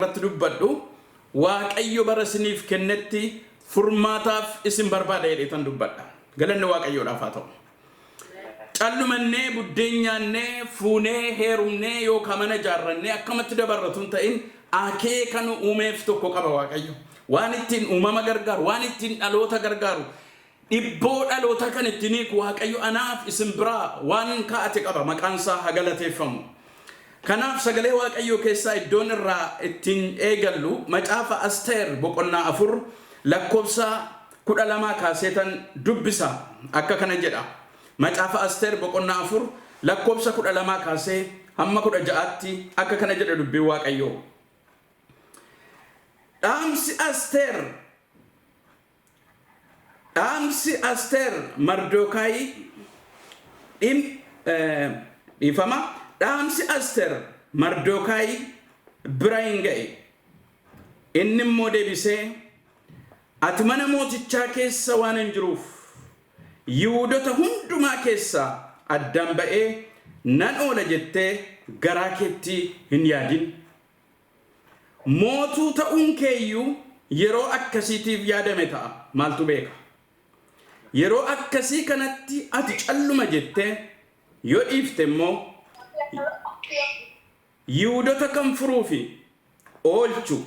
Irratti dubbadhu, Waaqayyo bara isiniif kennetti furmaataaf isin barbaada jedheetan dubbadha. Galanni Waaqayyoodhaaf haa ta'u. Callumannee buddeen nyaannee fuunee heerumnee yookaan mana ijaarrannee akkamatti dabarratu hin ta'in, akeeka nu uumeef tokko qaba Waaqayyo. Waan ittiin uumama gargaaru, waan ittiin dhaloota gargaaru, dhibboo dhaloota kan ittiin hiiku Waaqayyo anaaf isin biraa waan kaa'ate qaba, maqaan isaa haa galateeffamu. Kanaaf sagalee Waaqayyoo keessaa iddoon irraa ittiin eegallu macaafa Asteer boqonnaa 4 lakkoofsa 12 kaaseetan dubbisa. Akka kana jedha. Macaafa Asteer boqonnaa 4 lakkoofsa 12 kaasee hamma 16tti akka kana jedha dubbiin Waaqayyoo. Dhaamsi Asteer Mardookaayii dhim dhiifama, dhaamsi Asteer Mardookaayii bira hin ga'e. Inni immoo deebisee, "Ati mana mootichaa keessa waan hin jiruuf Yihuudota hundumaa keessaa addaan ba'ee nan oola jettee garaa keetti hin yaadin. Mootuu ta'uun kee iyyuu yeroo akkasiitiif yaadame ta'a, maaltu beeka? Yeroo akkasii kanatti ati calluma jettee yoo dhiifte immoo Yihuudota kan furuu fi oolchu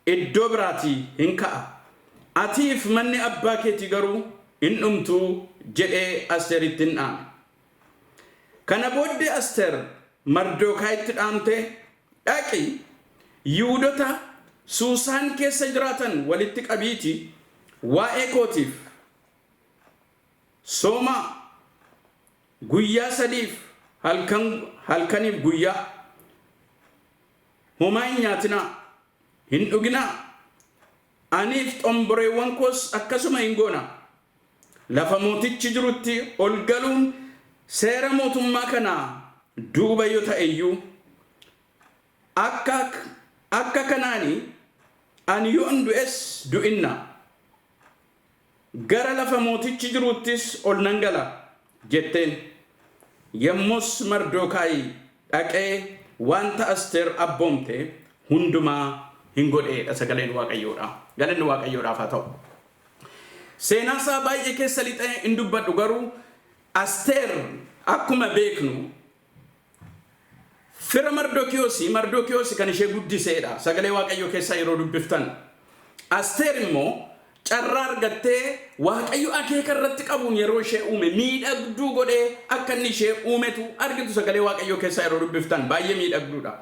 iddoo biraatii hin ka'a. Atiif manni abbaa keetii garuu hin dhumtu" jedhee Asteeritti hin dhaame. Kana booddee Asteer Mardookaayitti dhaamtee, "Dhaqi, Yihuudota Suusaan keessa jiraatan walitti qabiitii waa'ee kootiif soomaa, guyyaa sadiif halkan halkaniif guyyaa homaa hin nyaatinaa, hin dhuginaa. Aniif xomboreewwan koos akkasuma hin goona. Lafa mootichi jirutti ol galuun seera mootummaa kanaa duuba yoo ta'e iyyuu, akka kanaani ani yoon du'es du'inna. Gara lafa mootichi jiruuttis ol nan gala" jetteen. Yommus Mardokaayi dhaqee wanta Asteer abboomte hundumaa hin godheedha sagaleen Waaqayyoodha. Galanni Waaqayyoodhaaf haa ta'u. Seenaa isaa baay'ee keessa lixee hin dubbadhu, garuu Asteer akkuma beeknu fira Mardokiyoosi, Mardokiyoosi kan ishee guddiseedha. Sagalee Waaqayyoo keessaa yeroo dubbiftan. Asteer immoo carraa argattee Waaqayyo akeeka irratti qabuun yeroo ishee uume miidhagduu godhee akka inni ishee uumetu argitu sagalee Waaqayyoo keessaa yeroo dubbiftan, baay'ee miidhagduudha.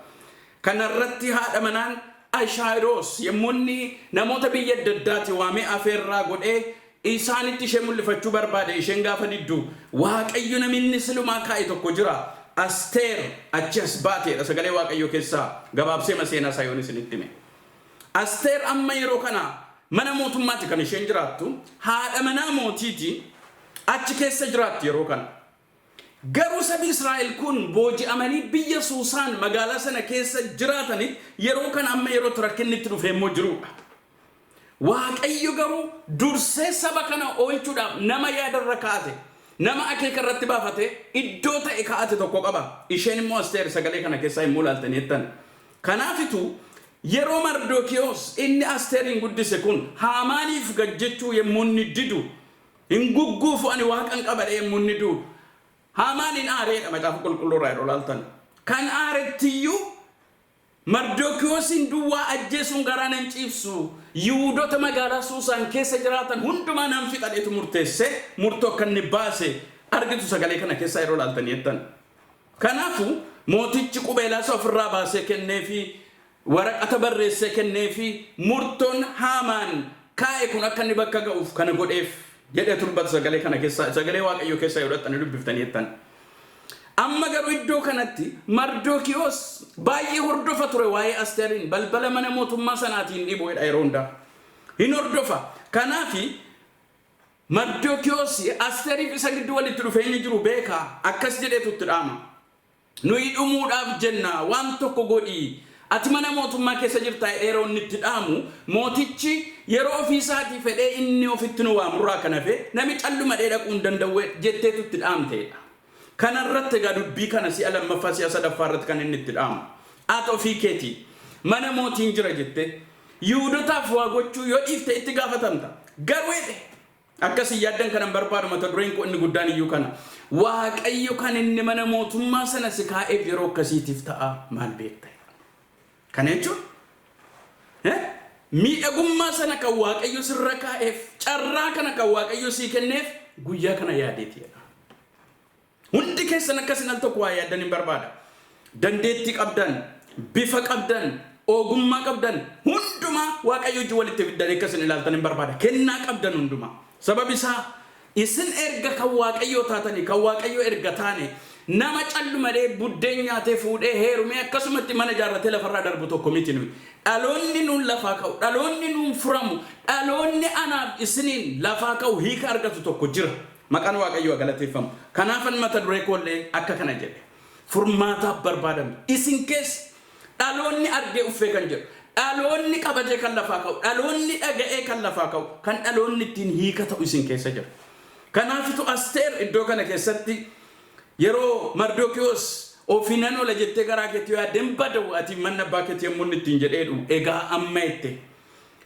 Kana irratti haadha manaan Ashaayiroos yommuu inni namoota biyya adda addaati waamee afeerraa godhee isaanitti ishee mul'ifachuu barbaade, isheen gaafa diddu, Waaqayyo naminni silumaa kaa'e tokko jira. Asteer achi as baateedha sagalee Waaqayyoo keessaa gabaabseema seenaa isaa yoon isinitti hime. Asteer amma yeroo kana mana mootummaati kan isheen jiraattu, haadha manaa mootiiti, achi keessa jiraatti yeroo kana. Garuu sabi Israa'el kun booji'amanii biyya Suusaan magaalaa sana keessa jiraatanitti yeroo kana amma yerootti rakkinni itti dhufee immoo jiruudha. Waaqayyo garuu dursee saba kana oolchuudhaaf nama yaadarra kaa'ate, nama akeeka irratti baafate, iddoo ta'e kaa'ate tokko qaba. Isheen immoo Asteer sagalee kana keessaa yommuu ilaaltanii jettan. Kanaafitu yeroo Mardokiyoos inni Asteeriin guddise kun Haamaaniif gad jechuu yommuu inni didu, "Hin gugguufu, ani Waaqan qabadhe" yommuu inni du'u, Haamaaniin aareedha macaafa qulqulluu irraa yeroo ilaaltan. Kan aarettiyyuu Mardokiyoosiin duwwaa ajjeesuun garaa nan ciibsu, Yihuudota magaalaa Suusaan keessa jiraatan hundumaa nan fixadheetu murteesse, murtoo akka inni baase argitu sagalee kana keessaa yeroo ilaaltanii jettan. Kanaafuu mootichi qubeelaa isaa ofirraa baasee kenneefi, waraqata barreessee kenneefi, murtoon Haamaan kaa'e kun akka inni bakka ga'uuf kana godheef jedhee dubbata sagalee kana keessaa, sagalee Waaqayyoo keessaa yoo dhaqxanii dubbiftanii jettan. Amma garuu iddoo kanatti Mardokiyoos baay'ee hordofa ture waa'ee Asteeriin, balbala mana mootummaa sanaatiin dhibuudha yeroo hundaa. Hin hordofa. Kanaafi Mardokiyoos Asteeriif isa gidduu walitti dhufeenyi jiru beeka, akkas jedheetu itti dhaama. "Nuyi dhumuudhaaf jenna, waan tokko godhi. Ati mana mootummaa keessa jirta" jedhee yeroo inni itti dhaamu, mootichi yeroo ofii isaatii fedhee inni ofitti nu waamurraa kan hafe nami calluma dhaquu hin danda'u jetteetu itti dhaamteedha. Kana irratti egaa dubbii kana si'a lammaffaa, si'a sadaffaa irratti kan inni itti dhaamu. Ati ofii keetii Mana mootiin jira jettee Yihuudotaaf waa gochuu yoo dhiifte itti gaafatamta. Garuu jedhe, akkas hin yaaddan kanan barbaadu, mata dureen koo inni guddaan iyyuu kana. Waaqayyo kan inni mana mootummaa sana si kaa'eef yeroo akkasiitiif ta'a, maal beekta? Kana jechuun miidhagummaa sana kan Waaqayyo sirra kaa'eef, carraa kana kan Waaqayyo sii kenneef guyyaa kana yaadeeti jedha. Hundi keessan akkasin al tokko waa yaaddan hin barbaada. Dandeettii qabdan, bifa qabdan, ogummaa qabdan hundumaa Waaqayyo wajjin walitti fiddanii akkasin ilaaltan hin barbaada. Kennaa qabdan hundumaa. Sababi isaa isin erga kan Waaqayyoo taatanii, kan Waaqayyoo erga taane, nama callu malee buddeen nyaatee, fuudhee, heerumee, akkasumatti mana ijaarratee lafarraa darbu tokko miti nuyi. Dhaloonni nuun lafaa ka'u, dhaloonni nuun furamu, dhaloonni anaaf isiniin lafaa ka'u hiika argatu tokko jira. Maqaan Waaqayyoo galateeffamu. Kanaafan mata duree koollee akka kana jedhe. Furmaataaf barbaadamtu. Isin keessa dhaloonni argee uffee kan jedhu, dhaloonni qabatee kan lafaa ka'u, dhaloonni dhaga'ee kan lafaa ka'u, kan dhaloonni ittiin hiika ta'u isin keessa jira. Kanaafitu Asteer iddoo kana keessatti yeroo Mardookiyoos "Ofiinan ola jettee garaa keetti yoo yaaddeen bada'u ati manni abbaa keetii" yommuu inni ittiin jedheedhu, "Egaa amma," jette,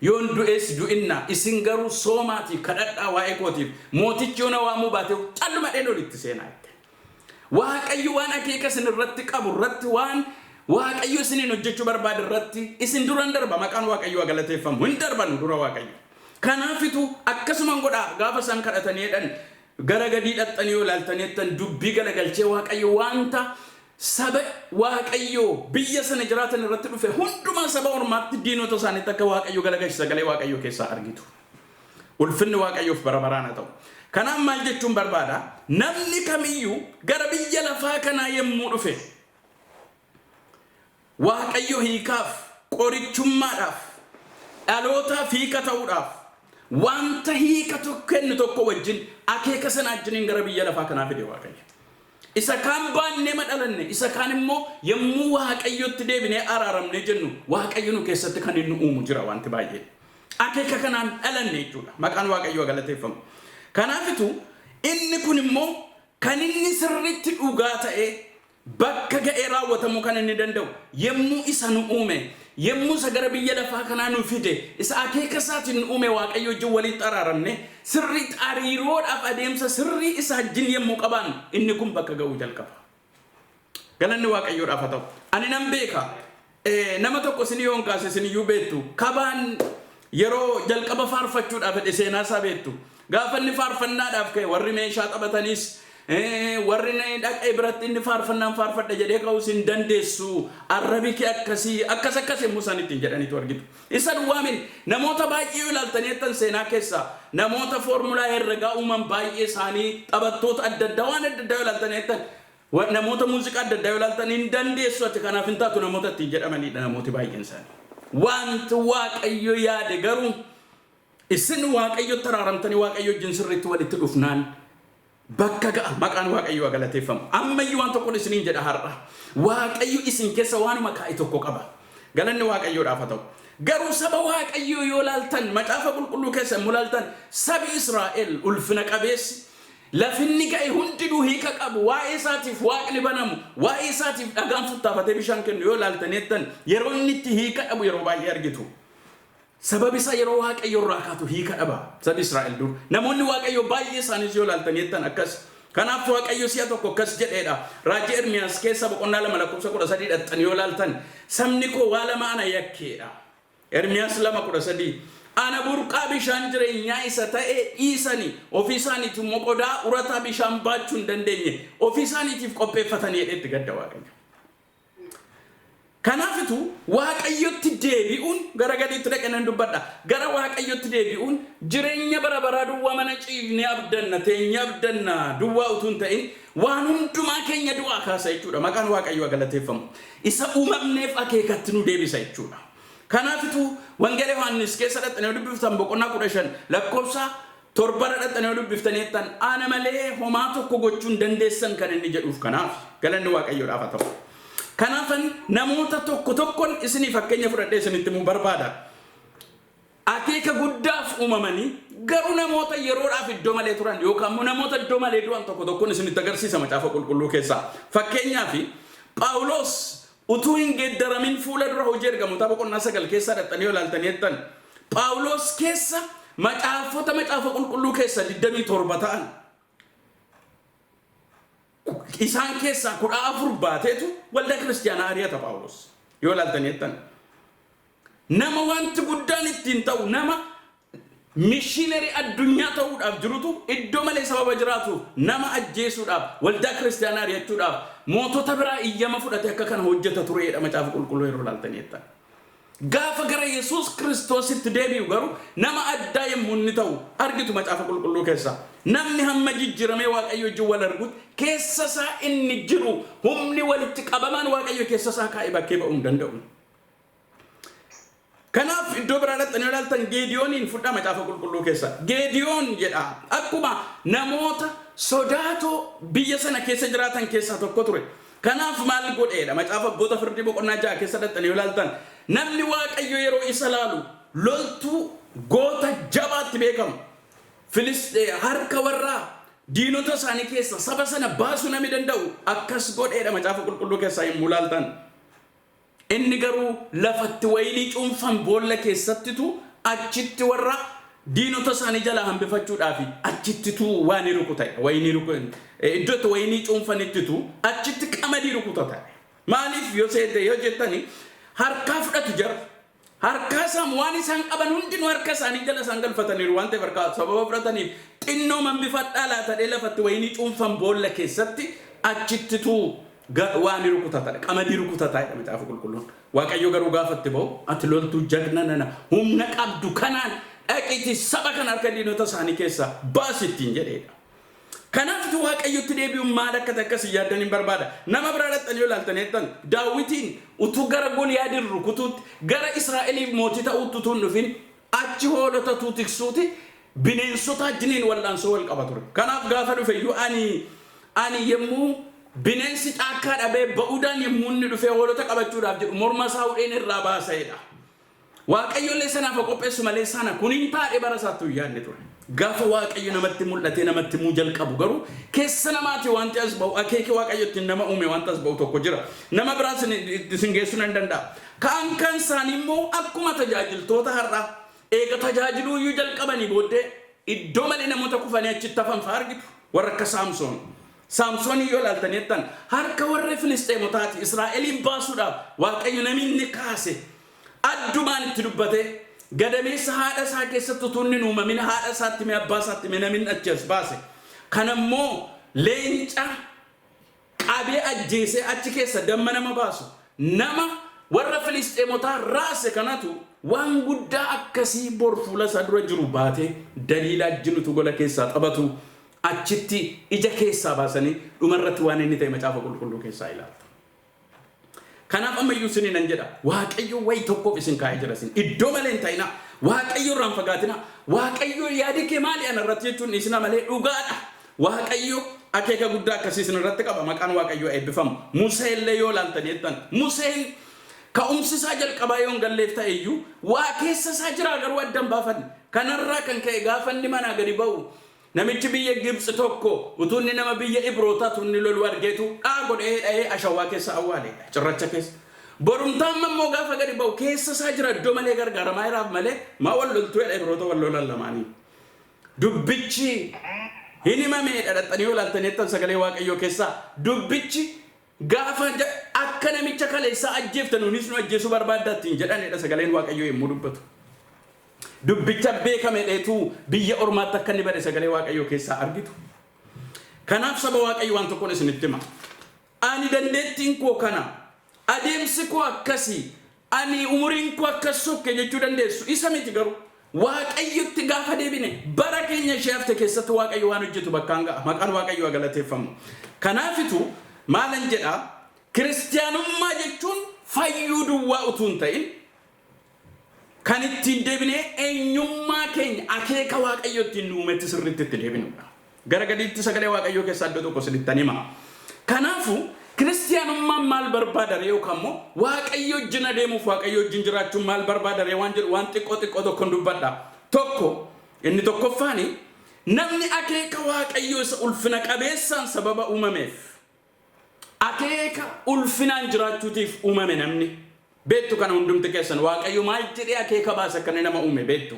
"yoon du'es du'inna, isin garuu soomaatii kadhadhaa waa'ee kootiif, mootichi yoo na waamuu baate calluma dheen olitti seenaa," jette. Waaqayyo waan akeeka isin irratti qabu irratti, waan Waaqayyo isiniin hojjechuu barbaade irratti isin duran darba. Maqaan Waaqayyo galateeffamu. Hin darban dura Waaqayyo. Kanaafitu akkasuman godhaa gaafa isaan kadhatanii jedhan, gara gadii dhaxxanii yoo ilaaltanii jettan, dubbii galagalchee Waaqayyo wanta saba Waaqayyo biyya sana jiraatan irratti dhufe hundumaa saba ormaatti, diinota isaaniitti akka Waaqayyo galagalche sagalee Waaqayyo keessaa argitu. Ulfinni Waaqayyoof bara baraan haa ta'u. Kanaaf maal jechuun barbaada? Namni kamiyyuu gara biyya lafaa kanaa yommuu dhufe, Waaqayyo hiikaaf, qorichummaadhaaf, dhalootaaf hiika ta'uudhaaf, wanta hiika kennu tokko wajjin, akeeka sana wajjiniin gara biyya lafaa kanaa fide Waaqayyo. Isa kaan baannee madhalanne, isa kaan immoo yommuu Waaqayyotti deebinee araaramnee jennu, Waaqayyo nu keessatti kan inni uumu jira wanti baay'een. Akeeka kanaan dhalanne jechuudha. Maqaan Waaqayyoo galateeffamu. Kanaafitu inni kun immoo kan inni sirriitti dhugaa ta'ee bakka ga'ee raawwatamuu kan inni danda'u yommuu isa nu uume, yommuu isa gara biyya lafaa kanaa nu fide, isa akeeka isaatiin nu uume Waaqayyo wajjin walitti araaramne, sirriitti hariiroodhaaf adeemsa sirrii isa wajjin yommuu qabaannu, inni kun bakka ga'uu jalqaba. Galanni Waaqayyoodhaaf haa ta'u. Ani nan beeka. Nama tokko isin yoon kaase isin iyyuu beektu. Kabaan yeroo jalqaba faarfachuudhaaf jedhe seenaa isaa beektu. Gaafa inni faarfannaadhaaf ka'e, warri meeshaa taphatanis, warri dhaqee biratti inni faarfannaan faarfadha jedhee ka'us, "Hin dandeessu, arrabi kee akkasii akkas akkas" yommuu isaan ittiin jedhaniitu argitu. Isa duwwaamin, namoota baay'ee yoo ilaaltanii jettan, seenaa keessaa namoota foormulaa herregaa uuman baay'ee isaanii, taphattoota adda addaa, waan adda addaa yoo ilaaltanii jettan, namoota muuziqaa adda addaa yoo ilaaltan, "Hin dandeessu, ati kanaaf hin taatu" namoota ittiin jedhamanidha namooti baay'een isaanii. Wanti Waaqayyo yaade garuu isin Waaqayyotti araaramtanii Waaqayyo wajjin sirriitti walitti dhufnaan bakka ga'a. Maqaan Waaqayyoo galateeffamu. Ammayyuu waan tokkoon isiniin jedha har'a. Waaqayyo isin keessa waanuma kaa'e tokko qaba. Galanni Waaqayyoodhaaf haa ta'u. Garuu saba Waaqayyoo yoo ilaaltan, macaafa qulqulluu keessa yommuu ilaaltan, sabi Israa'el ulfina qabeessi, lafinni ga'e hundinuu hiika qabu, waa'ee isaatiif waaqni banamu, waa'ee isaatiif dhagaan futtaafatee bishaan kennu yoo ilaaltan jettan, yeroo inni itti hiika dhabu yeroo baay'ee argitu. Sababi isaa yeroo Waaqayyo irraa kaatu hiika dhaba sabi Israa'el dur. Namoonni Waaqayyo baay'ee isaaniis yoo ilaaltan jettan akkas. Kanaaf Waaqayyo si'a tokko akkas jedheedha. Raajii Ermiyaas keessa boqonnaa 2 lakkoofsa 13 dhaqxan yoo ilaaltan, "Sabni koo waa lama ana yakkeedha." Ermiyaas 2:13. "Ana burqaa bishaan jireenyaa isa ta'e dhiisanii ofii isaaniitiif immoo qodaa urataa bishaan baachuu hin dandeenye ofii isaaniitiif qopheeffatanii" jedheetti gadda Waaqayyo. Kanaafitu Waaqayyotti deebi'uun, gara gadiitti dhaqee nan dubbadha. Gara Waaqayyotti deebi'uun jireenya bara baraa duwwaa mana ciifnee abdanna, teenyee abdanna duwwaa utuu hin ta'in, waan hundumaa keenya du'aa kaasa jechuudha. Maqaan Waaqayyoo galateeffamu. Isa uumamneef akeekatti nu deebisa jechuudha. Kanaafitu Wangeela Yohaannis keessa dhaqxanii yoo dubbiftan, boqonnaa 15 lakkoofsa 7rra dhaqxanii yoo dubbiftanii jettan, "Ana malee homaa tokko gochuu hin dandeessan" kan inni jedhuuf kanaaf. Galanni Waaqayyoodhaaf haa ta'u. Kanaafan namoota tokko tokkoon isinii fakkeenya fudhadhee isinitti himuu barbaada. Akeeka guddaaf uumamanii garuu namoota yeroodhaaf iddoo malee turan yookaan immoo namoota iddoo malee du'an tokko tokkoon isinitti agarsiisa macaafa qulqulluu keessaa. Fakkeenyaaf Phaawulos. utuu hin geeddaramin fuula dura Hojii Ergamootaa boqonnaa 9 keessaa dhaqxanii ilaaltanii jettan, Phaawulos keessa macaafota Macaafa Qulqulluu keessa 27 ta'an, isaan keessaa 14 baateetu waldaa kiristiyaanaa ari'ata Phaawulos yoo ilaaltanii jettan. Nama wanti guddaan ittiin ta'u, nama missionary addunyaa ta'uudhaaf jirutu iddoo malee sababa jiraatu nama ajjeesuudhaaf, waldaa kiristiyaanaa ari'achuudhaaf mootota biraa iyyama fudhate akka kana hojjeta tureedha Macaafa Qulqulluu yeroo ilaaltanii jettan. Gaafa gara Yesuus Kiristoositti deebi'u garuu nama addaa yommuu inni ta'u argitu Macaafa Qulqulluu keessaa. Namni hamma jijjiiramee Waaqayyo wajjin wal argutti keessa isaa inni jiru, humni walitti qabamaan Waaqayyo keessa isaa kaa'e bakkee ba'uu hin danda'u. Kanaaf iddoo biraa dhaqxanii ilaaltan, Geediyooniin fudhaa Macaafa Qulqulluu keessa. Geediyoon jedha, akkuma namoota sodaatoo biyya sana keessa jiraatan keessaa tokko ture. Kanaaf maal godheedha? Macaafa Abboota Firdii boqonnaa 6 keessa dhaqxanii ilaaltan, namni Waaqayyo yeroo isa laalu loltuu goota jabaatti beekamu. Filistee harka warraa diinota isaanii keessa saba sana baasuu namni danda'u akkas godheedha Macaafa Qulqulluu keessaa yommuu ilaaltan. Inni garuu lafatti wayinii cuunfan boolla keessattitu achitti warra diinota isaanii jalaa hambifachuudhaaf achittitu waan ni rukuta. Wayinii iddoo itti wayinii cuunfanittitu achitti qamadii rukutata. Maaliif yoo seete yoo jettani, harkaa fudhatu jara. Harkaa isaan waan isaan qaban hundinuu harka isaanii jala isaan galfataniiru waan ta'eef, harkaa sababa fudhataniif xinnoo mambifadhaa laatadhee lafatti wayinii cuunfan boolla keessatti achittitu waan rukutata, qamadii rukutataa jedha Macaafa Qulqulluun. Waaqayyo garuu gaafatti ba'u, "Ati loltuu jagna nana humna qabdu kanaan dhaqiitii saba kana harka diinota isaanii keessaa baasi" ittiin jedheedha. Kanaaf Waaqayyotti deebi'uun maal akka ta'e akkasii yaaddan hin barbaada. Nama biraa dhaqxanii yoo ilaaltan jettan, Daawwitiin utuu gara Goliyaadin rukutuutti, gara Israa'eliif mootii ta'uutti utuu hin dhufin, achi hoolota utuu tiksuuti bineensota wajjiniin wal'aansoo wal qaba ture. Kanaaf gaafa dhufe iyyuu ani yommuu bineensi caakkaa dhabee ba'uudhaan yommuu inni dhufee hoolota qabachuudhaaf jedhu morma isaa hudheen irraa baasa'edha. Waaqayyo illee sanaaf qopheessu malee sana kun hin taane bara isaatti hin yaadne ture. Gaafa Waaqayyo namatti mul'atee namatti himuu jalqabu garuu keessa namaati wanti as ba'u, akeeki Waaqayyo ittiin nama uume wanta as ba'u tokko jira. Nama biraas isin geessuu nan danda'a. Kaan kan isaanii immoo akkuma tajaajiltoota har'aa eega tajaajiluu iyyuu jalqabanii booddee iddoo malee namoota kufanii achitti hafan fa'aa argitu. Warra akka Saamsoon. Saamsoon yoo ilaaltanii jettan, harka warra Filisxeemotaati Israa'eliin baasuudhaaf Waaqayyo namni kaase addumaan itti dubbatee gadameessa haadha isaa keessatti utuu inni hin uumamin haadha isaatti mee abbaa isaatti mee namni achi as baase. Kanammoo leenca qabee ajjeesee achi keessa damma nama baasu, nama warra Filisxeemotaa raase kanatu waan guddaa akkasii bor fuula isaa dura jiru baatee Daliilaa jinutu gola keessaa taphatu achitti ija keessaa baasanii dhumarratti waan inni ta'e Macaafa Qulqulluu keessaa ilaalta. Kanaaf ammayyuu isinii nan jedha, Waaqayyo wayi tokkoof isin kaa'ee jira. Isin iddoo malee hin ta'inaa, Waaqayyo irraa hin fagaatinaa. Waaqayyo yaadi kee maali ana irratti jechuun dhiisina malee, dhugaadha. Waaqayyo akeeka guddaa akkasii isin irratti qaba. Maqaan Waaqayyoo eebbifamu. Musee illee yoo ilaaltan jettan, Museen ka'umsi isaa jalqabaa yoo hin galleef ta'e iyyuu waa keessa isaa jira, garuu adda hin baafanne. Kanarraa kan ka'e gaafa inni manaa gadi ba'u namichi biyya Gibxi tokko utuu inni nama biyya Ibrootaa utuu inni loluu argeetu dhaa godhee dha'ee ashawaa keessa awwaaleedha, cirracha keessa. Borumtaan immoo gaafa gadi ba'u keessa isaa jira, iddoo malee gargaaramaa jiraaf malee maa wal loltuu jedha Ibroota wal lolan lamaanii. Dubbichi hin himameedha. Dhaqxanii yoo ilaaltanii jettan sagalee Waaqayyoo keessaa, dubbichi gaafa akka namicha kaleessaa ajjeeftan nuunis nu ajjeesuu barbaadda ittiin jedhanidha sagaleen Waaqayyoo yommuu dubbatu. Dubbicha beekame dheetu biyya ormaatti akka inni bade sagalee Waaqayyoo keessaa argitu. Kanaaf saba Waaqayyo, waan tokkoon isinitti hima. Ani dandeettiin koo kana, adeemsi koo akkasii, ani umuriin koo akkas sokke jechuu dandeessu. Isa miti garuu. Waaqayyotti gaafa deebine bara keenya ishee hafte keessatti Waaqayyo waan hojjetu bakkaan ga'a. Maqaan Waaqayyoo galateeffamu. Kanaafitu maalan jedhaa, kiristiyaanummaa jechuun fayyuu duwwaa utuu hin ta'in kan ittiin deebinee eenyummaa keenya akeeka Waaqayyo ittiin nu uumetti sirriitti itti deebinudha. Gara gadiitti sagalee Waaqayyoo keessaa iddoo tokko isinittan hima. Kanaafu kiristiyaanummaan maal barbaada ree, yookaan immoo Waaqayyo wajjin adeemuuf, Waaqayyo wajjin jiraachuun maal barbaada ree waan jedhu waan xiqqoo xiqqoo tokkon dubbadha. Tokko, inni tokkoffaani, namni akeeka Waaqayyoo isa ulfina qabeessaan sababa uumameef Akeeka ulfinaan jiraachuutiif uumame namni. Beektu kana hundumti keessan, Waaqayyo maal jedhee akeeka baasa akka inni nama uume beektu.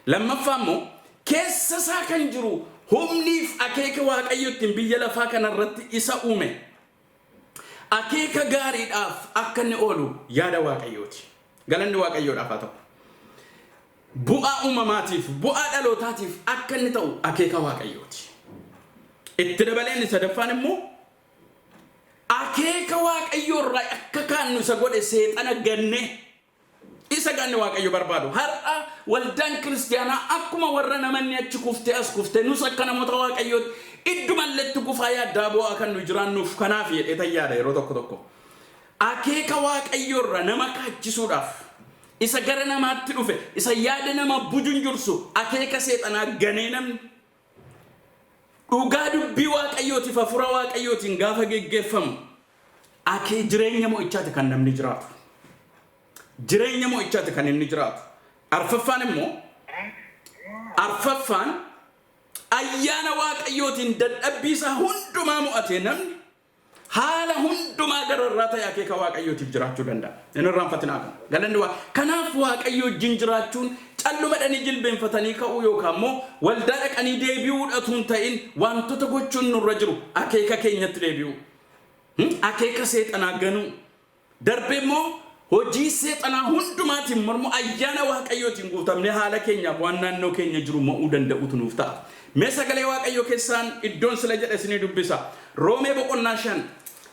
Lammaffaa immoo keessa isaa kan jiru humniif akeeka Waaqayyo ittiin biyya lafaa kanarratti isa uume, akeeka gaariidhaaf akka inni oolu yaada Waaqayyooti. Galanni Waaqayyoodhaaf haa ta'u. Bu'aa uumamaatiif, bu'aa dhalootaatiif akka inni ta'u akeeka Waaqayyooti. Itti dabalee inni sadaffaan immoo akeeka Waaqayyoo irraa akka kaannu isa godhe seexana gannee isa ganne Waaqayyo barbaadu. Har'a waldaan kiristiyaanaa akkuma warra namanni achi kuftee as kuftee, nus akka namoota Waaqayyootti iddumalletti kufaa yaaddaa bu'aa kan nu jiraannuuf kanaaf jedhee tayyaada yeroo tokko tokko. Akeeka Waaqayyoo irraa nama kaachisuudhaaf isa gara namaatti dhufe, isa yaada nama bujunjursu, akeeka seexanaa ganee namni dhugaa dubbii Waaqayyootiif hafuura Waaqayyootiin gaafa geggeeffamu akee jireenya mo'ichaati kan namni jiraatu. Jireenya mo'ichaati kan inni jiraatu. Arfaffaan immoo, arfaffaan ayyaana Waaqayyootiin dadhabbii isaa hundumaa mo'atee namni haala hundumaa gararraa ta'e akeeka Waaqayyootiif jiraachuu danda'a. Inni irraanfatinaa kana. Galanni waa. Kanaaf Waaqayyo wajjin jiraachuun callumadhanii jilbeenfatanii ka'uu yookaan immoo waldaa dhaqanii deebi'uudhatu hin ta'in, wantoota gochuun nurra jiru akeeka keenyatti deebi'uu. Akeeka seexanaa ganuu. Darbee immoo hojii seexanaa hundumaatiin mormu, ayyaana Waaqayyootiin guutamnee haala keenyaaf waan naannoo keenya jiru mo'uu danda'utu nuuf ta'a. Mee sagalee Waaqayyoo keessaan iddoon sila jedhe isinii dubbisa. Roomee boqonnaa 5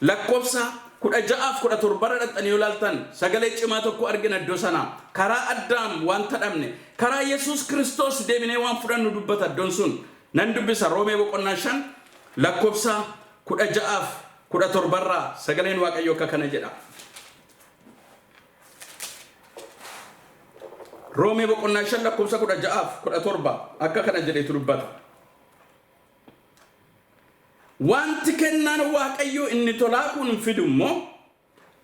lakkoofsa 16f 17rra dhaqxanii yoo ilaaltan sagalee cimaa tokko argina iddoo sanaa. Karaa Addaam wanta dhabne karaa Yesuus Kiristoos deebinee waan fudhannu dubbata iddoon sun. Nan dubbisa, Roomee boqonnaa 5 lakkoofsa 16f 17rraa sagaleen Waaqayyoo akka kana jedha. Roomee boqonnaa 5 lakkoofsa 16f 17 akka kana jedheetu dubbata. Wanti kennaan Waaqayyoo inni tolaa kun fidu immoo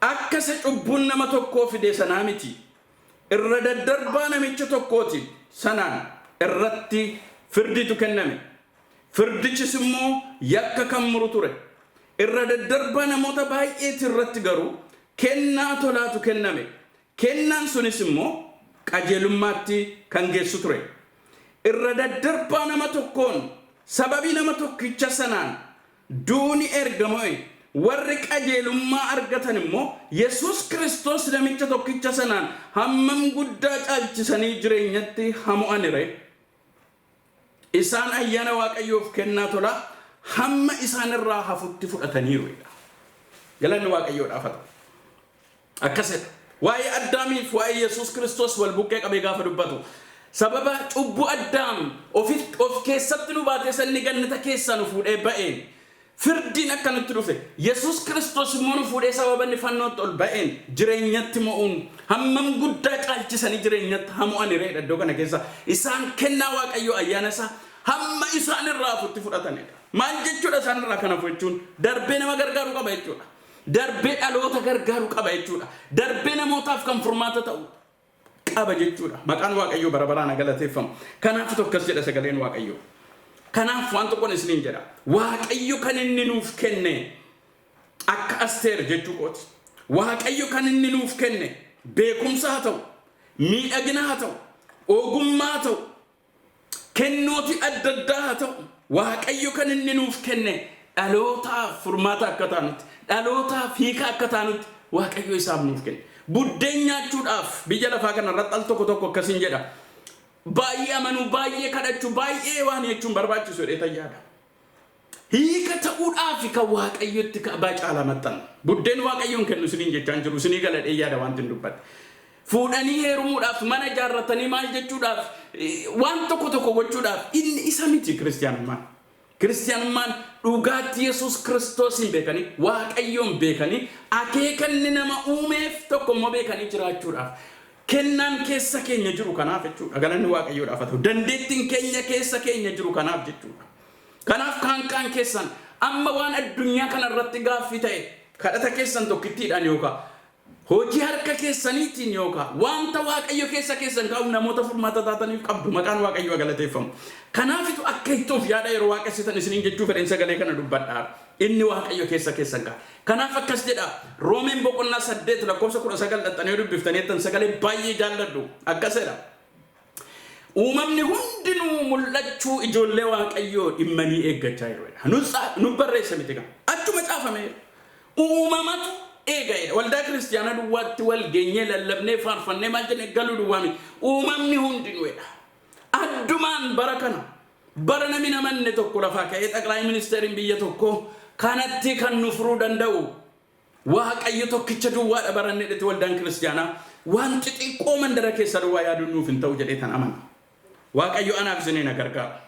akka isa cubbuun nama tokkoo fide sanaa miti. Irra daddarbaa namicha tokkooti sanaan irratti firditu kenname. Firdichis immoo yakka kan muru ture. Irra daddarbaa namoota baay'eeti irratti garuu kennaa tolaatu kenname. Kennaan sunis immoo qajeelummaatti kan geessu ture. Irra daddarbaa nama tokkoon, sababii nama tokkicha sanaan duuni erga mo'e, warri qajeelummaa argatan immoo Yesuus Kiristoos namicha tokkicha sanaan hammam guddaa caalchisanii jireenyatti hamo'ani ree? Isaan ayyaana Waaqayyoof kennaa tolaa hamma isaan irraa hafutti fudhataniiru. Galanni Waaqayyoodhaaf haa ta'u. Akkasidha. Waa'ee Addaamiif waa'ee Yesuus Kiristoos wal bukkee qabee gaafa dubbatu, sababa cubbuu Addaam of keessatti nu baatee sanni gannata keessaa nu fuudhee ba'een firdiin akka nutti dhufe, Yesuus Kiristoos immoo nu fuudhee sababa inni fannootti ol ba'een jireenyatti mo'uun hammam guddaa caalchisanii jireenyatti hamo'ani reedha iddoo kana keessa. Isaan kennaa Waaqayyoo ayyaana isaa hamma isaan irraa hafutti fudhatanidha. Maal jechuudha isaan irraa kan hafu jechuun? Darbee nama gargaaru qaba jechuudha. Darbee dhaloota gargaaru qaba jechuudha. Darbee namootaaf kan furmaata ta'u qaba jechuudha. Maqaan Waaqayyoo bara baraan galateeffamu. Kanaaf tokkos jedha sagaleen Waaqayyoo. Kanaaf waan tokkoon isiniin jedha. Waaqayyo kan inni nuuf kenne akka Asteer jechuu kooti. Waaqayyo kan inni nuuf kenne beekumsa haa ta'u, miidhagina haa ta'u, ogummaa haa ta'u, kennooti adda addaa haa ta'u, Waaqayyo kan inni nuuf kenne dhalootaaf furmaata akka taanutti, dhalootaaf hiika akka taanutti Waaqayyo isaaf nuuf kenne. Buddeen nyaachuudhaaf biyya lafaa kana irratti al tokko tokko akkasiin jedha. Baay'ee amanuu, baay'ee kadhachuu, baay'ee waan jechuun barbaachisu jedhee tayyaadha. Hiika ta'uudhaaf kan Waaqayyotti abbaa caalaa maxxanu. Buddeen Waaqayyoon kennu isiniin jechaan jiru, isinii galadhee yaada wanti hin dubbadhe. Fuudhanii heerumuudhaaf, mana ijaarratanii maal jechuudhaaf, waan tokko tokko gochuudhaaf inni isa miti kiristiyaanummaan. Kiristiyaanummaan dhugaatti Yesuus Kiristoosiin beekanii, Waaqayyoon beekanii, akeekanni nama uumeef tokko immoo beekanii jiraachuudhaaf. Kennaan keessa keenya jiru kanaaf jechuudha. Galanni Waaqayyoodhaaf haa ta'u. Dandeettiin keenya keessa keenya jiru kanaaf jechuudha. Kanaaf kaan kaan keessan amma waan addunyaa kana irratti gaaffii ta'e kadhata keessan tokkittiidhaan yookaan hojii harka keessaniitiin yookaan wanta Waaqayyo keessa keessan kaa'u namoota furmaata taataniif qabdu. Maqaan Waaqayyoo galateeffamu. Kanaafitu akka ittoof yaada yeroo waaqessitan isiniin jechuu fedheen sagalee kana dubbadhaa. Inni Waaqayyo keessa keessan ka'a. Kanaaf akkas jedha. Roomeen boqonnaa 8 lakkoofsa 19 dhaxxanii dubbiftanii jettan, sagalee baay'ee jaalladhu. Akkas jedha. Uumamni hundinuu mul'achuu ijoollee Waaqayyoo dhimmanii eeggachaa jiru. Nu barreessa miti kan. Achuma caafame. Uumamatu eega. Waldaa kiristiyaanaa duwwaatti wal geenyee, lallabnee, faarfannee, maal jennee galuu duwwaa miti. Uumamni hundinuudha. Addumaan bara kana, bara namni namanne tokko lafaa ka'ee xaqlaayi ministeeriin biyya tokko kanatti kan nu furuu danda'u Waaqayyo tokkicha duwwaadha baranne dhetti, waldaan kiristiyaanaa waan xixiqqoo mandara keessa duwwaa yaaduun nuuf hin ta'u jedhee tan amana. Waaqayyo anaaf isinii na gargaara.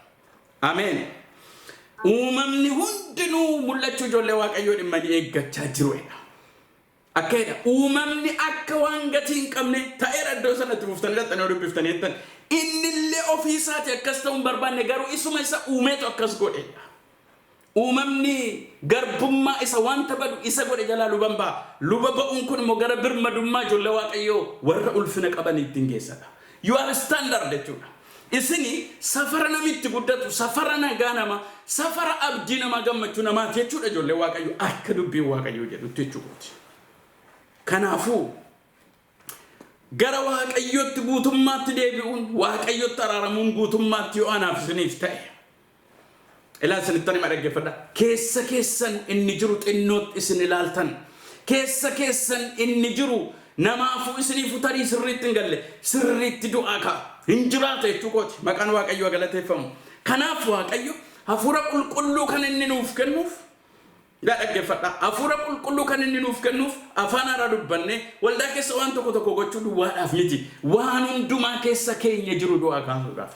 Ameen. Uumamni hundinuu mul'achuu ijoollee Waaqayyoo dhimmanii eeggachaa jiruudha. Akka jedha, uumamni akka waan gatii hin qabne ta'eera. Iddoo sanatti fuftanii dhaxxanii dubbiftanii jettan, innillee ofii isaati akkas ta'uu hin barbaanne, garuu isuma isa uumeetu akkas godhedha. Uumamni garbummaa isa wanta badu isa godhe jalaa luban ba'a. Luba ba'uun kun immoo gara birmadummaa ijoollee Waaqayyoo warra ulfina qabanii ittiin geessadha. You are standard jechuudha. Isini safara namitti guddatu, safara nagaa namaa, safara abdii namaa, gammachuu namaati jechuudha ijoollee Waaqayyoo, akka dubbiin Waaqayyoo jedhutti jechuudha. Kanaafuu gara Waaqayyootti guutummaatti deebi'uun, Waaqayyotti araaramuun guutummaatti yoo anaaf isiniif ta'e. Ilaa, isinittan hima, dhaggeeffadha. Keessa keessan inni jiru xinnootti isin ilaaltan. Keessa keessan inni jiru namaafuu isiniifuu tarii sirriitti hin galle, sirriitti du'aa ka'a. Hin jiraata jechuu kooti. Maqaan Waaqayyoo galateeffamu. Kanaaf Waaqayyo hafuura qulqulluu kan inni nuuf kennuuf, yaa dhaggeeffadha. Hafuura qulqulluu kan inni nuuf kennuuf afaan haaraa dubbannee waldaa keessa waan tokko tokko gochuu duwwaadhaaf miti. Waan hundumaa keessa keenya jiru du'aa kaasuudhaaf.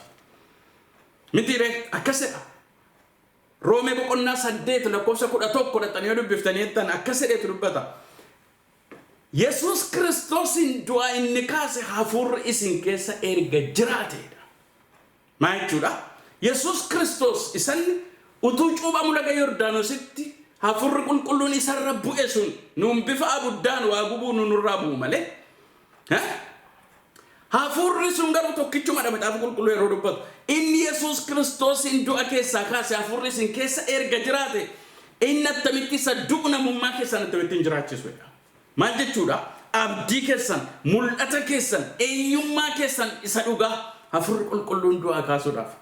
Miti ree? Akkasidha. Roomee boqonnaa 8 lakkoofsa 11 dhaxxanii yoo dubbiftanii jettan, akkas jedheetu dubbata. Yesuus Kiristoosiin du'aa inni kaase hafuurri isin keessa erga jiraateedha. Maa jechuudha? Yesuus Kiristoos isan utuu cuuphamu laga Yordaanositti hafuurri qulqulluun isarra bu'e sun, nuun bifa abuddaan waa gubuu nu nurraa bu'u malee. Hafuurri sun garuu tokkichumadha Macaafa Qulqulluu yeroo dubbatu. Inni Yesuus Kiristoosiin du'a keessaa kaase hafuurri isin keessa erga jiraate, inni attamitti isa du'u namummaa keessan attamitti hin jiraachisudha? Maal jechuudha? Abdii keessan, mul'ata keessan, eenyummaa keessan isa dhugaa hafuurri qulqulluun du'aa kaasuudhaaf,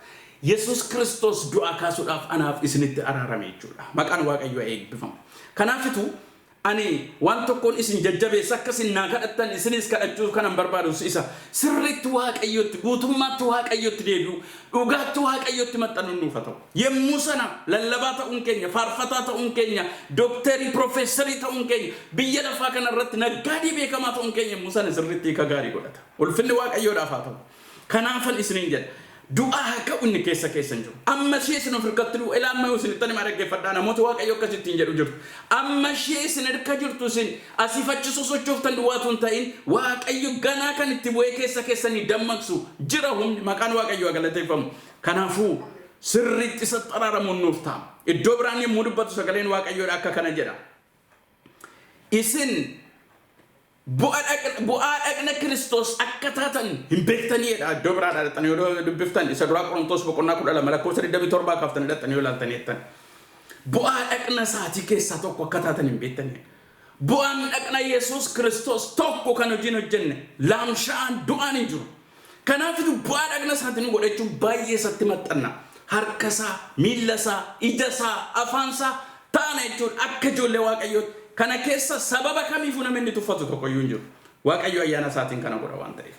Yesuus Kiristoos du'aa kaasuudhaaf anaaf isinitti araarame jechuudha. Maqaan Waaqayyoo eebbifamu. Kanaafitu ani waan tokkoon isin jajjabeessa, akka isin naa kadhattan isinis kadhachuu kanan barbaadu isa sirriitti Waaqayyotti, guutummaatti Waaqayyotti deebi'u, dhugaatti Waaqayyotti maxxanuun nuuf haa ta'u. Yommuu sana lallabaa ta'uun keenya, faarfataa ta'uun keenya, dooktarii, piroofeesarii ta'uun keenya, biyya lafaa kana irratti naggaadii beekamaa ta'uun keenya yommuu sana sirriitti hiika gaarii godhata. Ulfinni Waaqayyoodhaaf haa ta'u. Kanaafan isiniin jedha. Du'aa haa ka'u inni keessa keessan jiru. Amma ishee isin of hirkatti du'u. Ilaa, amma isin himaa, dhaggeeffadhaa, namoota Waaqayyo akkasittiin jedhu jirtu. Amma ishee isin hirka jirtu, isin asiif achi sosochooftan duwwaatu hin ta'in, Waaqayyo ganaa kan itti bu'ee keessa keessanii dammaqsu jira humni. Maqaan Waaqayyo haa galateeffamu. Kanaafuu sirriitti isatti araaramuun nuuf ta'a. Iddoo biraan yommuu dubbatu sagaleen Waaqayyoodha akka kana jedha. Isin bu'aa dhaqna Kiristoos akka taatan hin beektaniidha. Iddoo biraa dhaqxanii yoo dubbiftan, isa duraa Qorontoos boqonnaa 12 lakkoofsa 27 kaaftanii dhaqxanii yoo ilaaltanii jettan. Bu'aa dhaqna isaatii keessaa tokko akka taatan hin beektanii. Bu'aan dhaqna Yesuus Kiristoos tokko kan hojiin hojjenne laamsha'aan du'aan hin jiru. Kanaafitu bu'aa dhaqna isaatiin godhachuun baay'ee isatti maxxanna. Harka isaa, miilla isaa, ija isaa, afaan isaa taana jechuudha akka ijoollee Waaqayyootti. Kana keessa sababa kamiifuu namni inni tuffatu tokko iyyuu hin jiru. Waaqayyo ayyaana isaatiin kana godha waan ta'eef.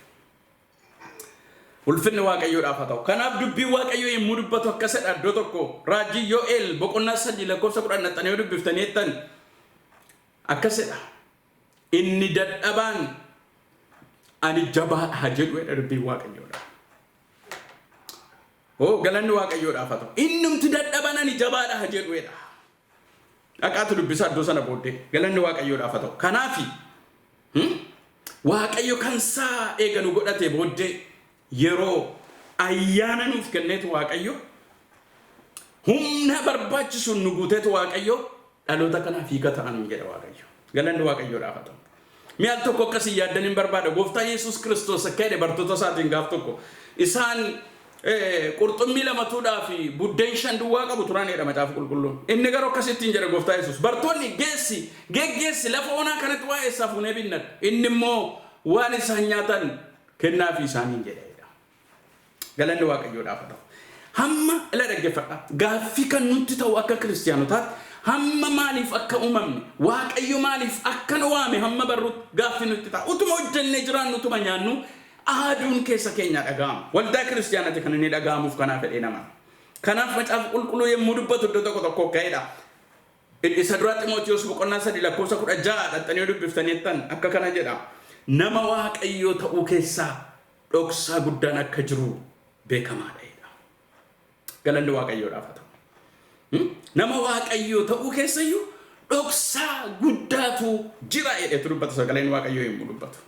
Ulfinni Waaqayyoodhaaf haa ta'u. Kanaaf dubbiin Waaqayyoo yommuu dubbatu akkasidha. Iddoo tokko raajii Yo'eel boqonnaa 3 lakkoofsa 10 dhaxxanii yoo dubbiftanii jettan akkasidha. Inni dadhabaan ani jabaadha haa jedhu jedha dubbiin Waaqayyoodha. Oo, galanni Waaqayyoodhaaf haa ta'u. Innumti dadhaban ani jabaadha haa jedhu jedha. Dhaqaatu dubbisaa iddoo sana booddee, galanni Waaqayyoodhaaf haa ta'u. Kanaafi Waaqayyo kan isaa eeganu godhate booddee, yeroo ayyaana nuuf kenneetu, Waaqayyo humna barbaachisuun nu guuteetu, Waaqayyo dhaloota kanaaf hiika ta'an jedha Waaqayyo. Galanni Waaqayyoodhaaf haa ta'u. Mi'a al tokko akkasii yaaddan hin barbaada. Gooftaa Yesuus Kiristoos akka jedhe bartoota isaatiin gaaf tokko isaan Qurxummii lamatuudhaa fi buddeen shan duwwaa qabu turanidha Macaafa Qulqulluun. Inni garuu akkasittiin jedha Gooftaa Yesuus. Bartoonni geessi geggeessi, lafa onaa kanatti waa eessaa fuunee binnan? Inni immoo waan isaan nyaatan kennaafi isaaniin jedhedha. Galanni Waaqayyoodhaaf haa ta'u. Hamma ila dhaggeeffadha. Gaaffii kan nutti ta'u akka kiristiyaanotaatti, hamma maaliif akka uumamne, Waaqayyo maaliif akka nu waame hamma barruutti gaaffii nutti ta'a. Utuma hojjennee jiraannu, utuma nyaannu, aaduun keessa keenyaa dhaga'ama. Waldaa kiristiyaanati kan inni dhaga'amuuf kanaaf fedhee nama. Kanaaf Macaafa Qulqulluu yommuu dubbatu iddoo tokko tokko ka'edha. Isa duraa Ximootiyoos boqonnaa 3 lakkoofsa 16 dhaxxanii dubbiftaniittan akka kana jedha. Nama Waaqayyoo ta'uu keessaa dhoksaa guddaan akka jiru beekamaadha jedha. Galanni Waaqayyoodhaaf haa ta'u. Nama Waaqayyoo ta'uu keessayyuu dhoksaa guddaatu jira jedheetu dubbata sagaleen Waaqayyoo yommuu dubbatu.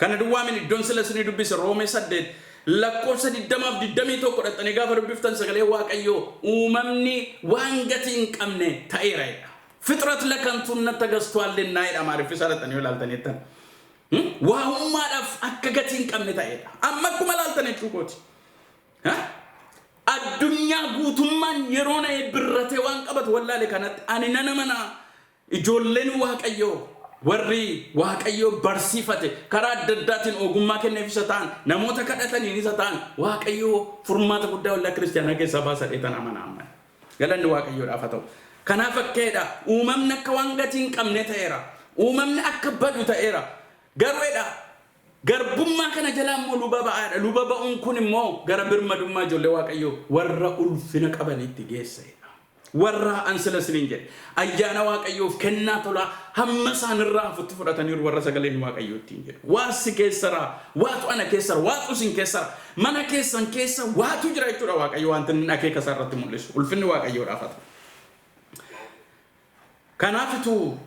Kana duwwaa mini, iddoon sila isinii dubbise Roomee 8 lakkoofsa 20f 21 dhaxxanii gaafa dubbiftan, sagalee Waaqayyoo uumamni waan gatii hin qabne ta'eera jedha. ፍጥረት ለከንቱነት ተገዝቷልና jedha Amaariffisaa dhaxxanii yoo ilaaltaniittan. Waa'ummaadhaaf akka gatii hin qabne ta'edha. Amma akkuma ilaaltan jechuu kooti. Addunyaa guutummaan yeroo na'ee birratee waan qabatu wallaale kanatti, ani nana mana ijoolleen Waaqayyoo warri Waaqayyoo barsiifate, karaa adda addaatiin ogummaa kenneef isa ta'an, namoota kadhataniin isa ta'an, Waaqayyoo furmaata guddaa waldaa kiristiyaanaa keessaa baasa dheetan amana amman. Galanni Waaqayyoodhaaf haa ta'u. Kanaaf akkaedha, uumamni akka waan gatii hin qabne ta'eera. Uumamni akka badu ta'eera. Garuudha, garbummaa kana jalaa immoo luba ba'aadha. Luba ba'uun kun immoo gara birmadummaa ijoollee Waaqayyoo warra ulfina qabanitti geessedha. Warra an sila isiniin jedhe ayyaana Waaqayyoof kennaa tolaa hamma isaan irraa hafutti fudhataniiru warra sagaleen Waaqayyoo ittiin jedhu. Waa si keessara, waatu ana keessara, waatu isin keessara, mana keessan keessa waatu jira jechuudha. Waaqayyo wanti inni akeeka isaa irratti mul'isu. Ulfinni Waaqayyoodhaaf haa ta'u. Kanaafituu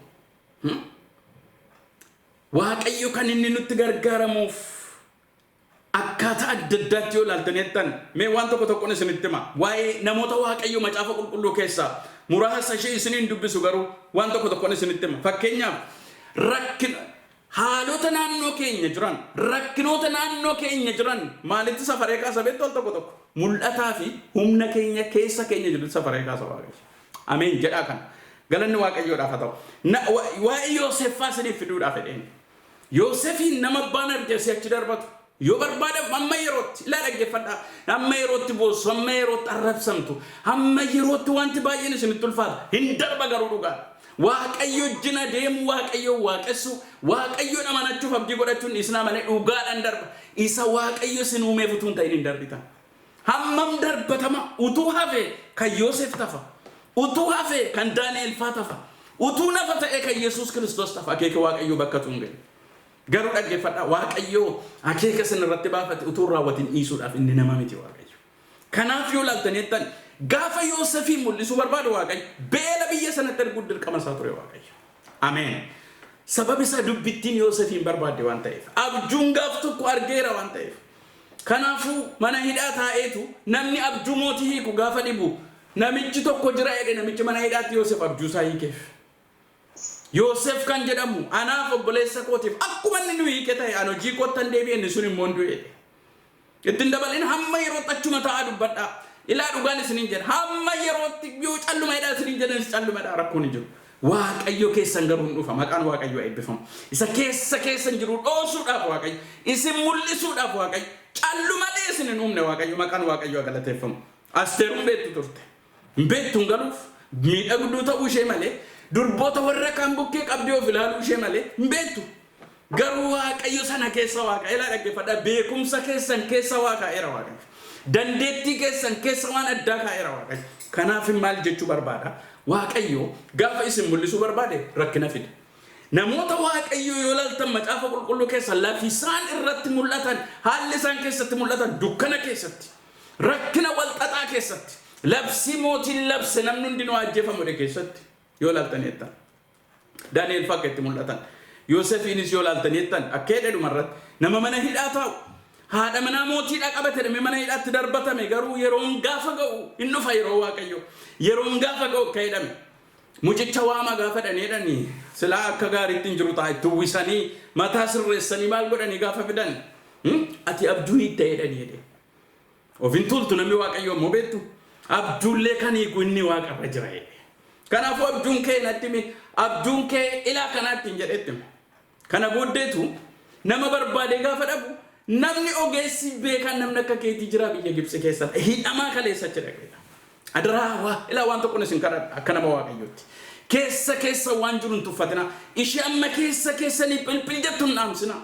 Waaqayyo kan inni nutti gargaaramuuf akkaataa adda addaatti yoo ilaaltan jettan, mee waan tokko tokkoon isinitti hima. Waa'ee namoota Waaqayyo Macaafa Qulqulluu keessaa muraasa ishee isiniin dubbisu, garuu waan tokko tokkoon isinitti hima. Fakkeenyaaf, rakkina haalota naannoo keenya jiran, rakkinoota naannoo keenya jiran maalitti safaree kaasa beektu? Al tokko tokko mul'ataa fi humna keenya keessa keenya jirutti safaree kaasa Waaqayyo. Ameen jedhaa kana. Galanni Waaqayyoodhaaf haa ta'u. Waa'ee Yooseffaa isiniif fiduudhaaf fedheen. Yoosefiin nama abbaan argee achi darbatu. Yoo barbaadan hamma yerootti ilaa dhaggeeffadhaa. Hamma yerootti boossu, hamma yerootti arrabsamtu, hamma yerootti wanti baay'een isinitti ulfaata. Hin darba garuu dhugaa. Waaqayyo wajjin adeemu, Waaqayyo waaqessu, Waaqayyoon amanachuuf abdii godhachuun isin malee dhugaadhaan darba. Isa Waaqayyo isin uumeef utuu hin ta'in hin darbitan. Hammam darbatama utuu hafe kan Yoosef tafa. Utuu hafe kan Daani'el faa tafa. Utuu nafa ta'e kan Yesuus Kiristoos tafa. Akeeka Waaqayyoo bakka tuun gahe. Garuu dhaggeeffadhaa, Waaqayyoo akeeka isin irratti baafate utuu hin raawwatin dhiisuudhaaf inni nama miti Waaqayyo. Kanaaf yoo ilaaltan jettan, gaafa Yoosefiin mul'isuu barbaadu Waaqayyo beela biyya sanatti erguun dirqama isaa ture Waaqayyo. Ameen. Sababi isaa dubbittiin Yoosefiin barbaadde waan ta'eef. Abjuun gaaf tokko argeera waan ta'eef. Kanaafuu mana hidhaa taa'eetu namni abjuu mootii hiiku gaafa dhibu, namichi tokko jira jedhe. Namichi mana hidhaatti Yoosef abjuu isaa hiikeef. Yoosef kan jedhamu anaaf obboleessa kootiif akkuma inni nu hiike ta'e, an hojii koottan deebi'e, inni sun immoo hin du'e. Ittiin dabalin hamma yerootti achuma taa'aa dubbadhaa. Ilaa, dhugaan isiniin jedha. Hamma yerootti yoo calluma hidhaa isiniin jedhanis callumadhaa, rakkoon hin jiru. Waaqayyo keessan garuu hin dhufa. Maqaan Waaqayyoo eebbifamu. Isa keessa keessan jiru dhoosuudhaaf Waaqayyo. Isin mul'isuudhaaf Waaqayyo. Callumalee isin hin uumne Waaqayyo. Maqaan Waaqayyoo galateeffamu. Asteeruun beektu turte. Hin beektu hin galuuf. Miidhagduu ta'uu ishee malee, durboota warra kaan bukkee qabdee of ilaaluu ishee malee hin beektu. Garuu Waaqayyo sana keessa Waaqa ilaa dhaggeeffadhaa, beekumsa keessan keessa waa kaa'eera Waaqayyo. Dandeettii keessan keessa waan addaa kaa'eera Waaqayyo. Kanaaf maal jechuu barbaada? Waaqayyo gaafa isin mul'isuu barbaade rakkina fida. Namoota Waaqayyo yoo ilaaltan Macaafa Qulqulluu keessa, lafi isaan irratti mul'atan, haalli isaan keessatti mul'atan dukkana keessatti, rakkina walxaxaa keessatti, labsii mootiin labse namni hundinuu ajjeefamu keessatti yoo ilaaltan jettan. Daani'el fa'aa akka itti mul'atan. Yoosefiinis yoo ilaaltan jettan, akka jedhe dhumarratti nama mana hidhaa taa'u, haadha manaa mootiidhaa qabate jedhamee mana hidhaatti darbatame, garuu yeroon gaafa ga'u hin dhufa yeroo Waaqayyo. Yeroon gaafa ga'u akka jedhame. Mucicha waama gaafa dhanii silaa akka gaariitti hin jiru ta'a, itti uwwisanii mataa sirreessanii maal godhanii gaafa fidan, ati abjuu hiitta jedhanii jedhe. Of hin tuultu namni Waaqayyoo immoo beektu. Abjuullee kan hiiku inni waaqarra jira jedhe. Kanaafuu abjuun kee natti himi, abjuun kee ilaa kanaatti hin jedhetti hime. Kana booddeetu nama barbaadee gaafa dhabu namni ogeessi beekaan namni akka keetii jira biyya Gibxi keessa hidhamaa kaleessa achi dhaqeedha. Adaraa waa ilaa waan tokkoon isin kadhadha akka nama Waaqayyootti. Keessa keessa waan jiru hin tuffatinaa. Ishee amma keessa keessanii philphil jettu hin dhaamsinaa.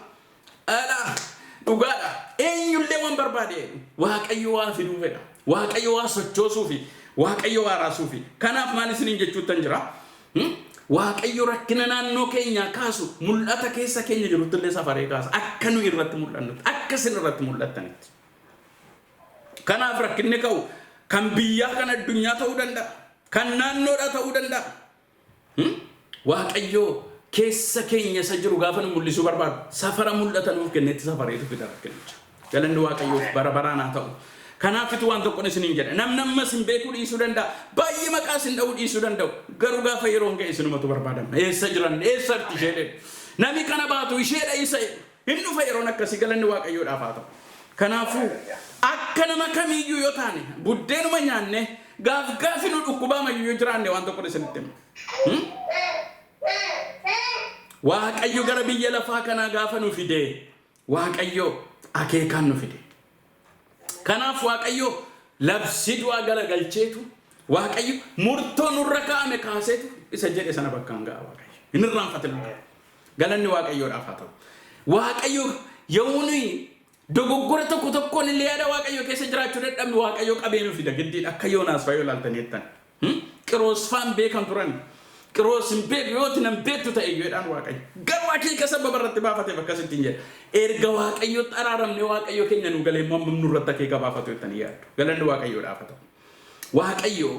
Dha. Dhugaadha. Eenyullee waan barbaade jedhu. Waaqayyo waa fiduu fedha. Waaqayyo waa sochoosuufi. Waaqayyo waa raasuufi. Kanaaf maal isiniin jechuuttan jira? Waaqayyo rakkina naannoo keenyaa kaasu mul'ata keessa keenya jirutti illee safaree kaasa. Akka nuyi irratti mul'annutti, akka isin irratti mul'attanitti. Kanaaf rakkinni ka'u kan biyyaa kan addunyaa ta'uu danda'a. Kan naannoodhaa ta'uu danda'a. Waaqayyo keessa keenya isa jiru gaafa nu mul'isuu barbaadu safara mul'ata nuuf kennetti safareetu fida rakkinicha. Galanni Waaqayyoof bara baraan haa ta'u. Kanaafitu waan tokkon isiniin jedha. Namni amma isin beekuu dhiisuu danda'a. Baay'ee maqaa isin dha'uu dhiisuu danda'u. Garuu gaafa yeroon ga'e isinumatu barbaadama. Eessa jiran? Eessa jirti ishee jedhu. Namni kana baatu isheedha isa jedhu. Hin dhufa yeroon akkasii galanni Waaqayyoodhaaf haa ta'u. Kanaafuu akka nama kamiiyyuu yoo taane buddeenuma nyaannee gaaf gaafi nu dhukkubaamayyuu yoo jiraanne waan tokkon isinitti hima. Waaqayyo gara biyya lafaa kanaa gaafa nu fide Waaqayyo akeekaan nu fide. Kanaaf Waaqayyo labsii du'aa galagalcheetu Waaqayyo murtoo nurra kaa'ame kaaseetu isa jedhe sana bakkaan ga'a Waaqayyo. Hin irraanfatin. Galanni Waaqayyoodhaaf haa ta'u. Waaqayyo yommuu nuyi dogoggora tokko tokkoon illee yaada Waaqayyo keessa jiraachuu dadhabnu Waaqayyo qabee nu fida giddiidha akka Yoonaas fa'aa yoo ilaaltanii jettan. Qiroos fa'aan beekan turan. Qiroos hin beeku yoo ati nan beektu ta'e iyyuu jedhaan Waaqayyo. Garuu akeeka sababa irratti baafateef akkasitti hin jedha. Erga Waaqayyotti araaramnee Waaqayyo keenya nu galee immoo hammam nurratti akeeka baafatu jettanii yaaddu. Galanni Waaqayyoodhaaf haa ta'u. Waaqayyo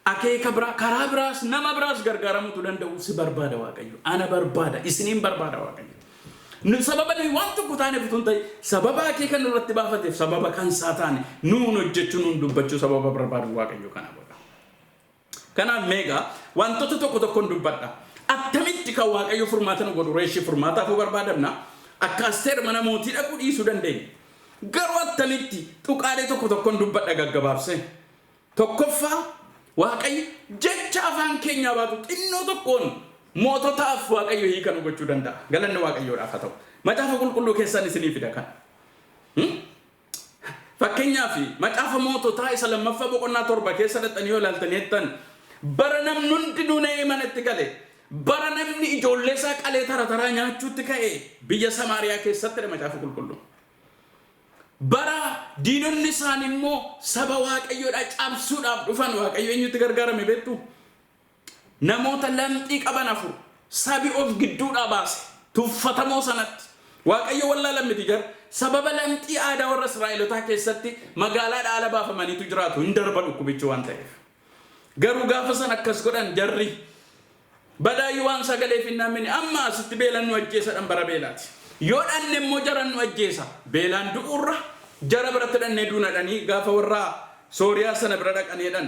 akeeka biraa karaa biraas nama biraas gargaaramuutu danda'u si barbaada Waaqayyo. Ana barbaada isiniin barbaada Waaqayyo. Nu sababa nuyi waan tokko taaneef utuu hin ta'in sababa akeeka nurratti baafateef sababa kan isaa taane nuun hojjechuu nuun dubbachuu sababa barbaadu Waaqayyo kana godha. Kanaaf meegaa wantoota tokko tokkoon dubbadha. Attamitti kan Waaqayyo furmaata nu godhu reeshii furmaataafuu barbaadamna. Akka Asteer mana mootii dhaquu dhiisuu dandeenya. Garuu attamitti tuqaalee tokko tokkoon dubbadha gaggabaabsee. Tokkoffaa, Waaqayyo jecha afaan keenyaa baatu xinnoo tokkoon moototaaf Waaqayyo hiika nu gochuu danda'a. Galanni Waaqayyoodhaaf haa ta'u. Macaafa qulqulluu keessaan isinii fida kana. Fakkeenyaaf macaafa moototaa isa lammaffaa boqonnaa 7 keessa dhaqxanii yoo ilaaltanii jettan bara namni hundinuu na'ee manatti gale bara namni ijoollee isaa qalee tara taraa nyaachuutti ka'e biyya Samaariyaa keessattidha macaafa qulqulluu. Bara diinonni isaanii immoo saba Waaqayyoodhaa cabsuudhaaf dhufan Waaqayyo eenyutti gargaarame beektu? Namoota lamxii qaban afur sabi of gidduudhaa baase tuffatamoo sanatti. Waaqayyo wallaalan miti jar sababa lamxii aadaa warra Israa'elotaa keessatti magaalaadhaa ala baafamaniitu jiraatu hin darba dhukkubichi waan ta'eef. Garuu gaafa san akkas godhan jarri Badaayyuu waan sagaleef hin naamini amma asitti beelan nu ajjeesadhan bara beelaati. Yoo dhanne immoo jaran nu ajjeesa. Beelaan du'uurra jara biratti dhannee duuna dhanii gaafa warra Sooriyaa sana bira dhaqanii jedhan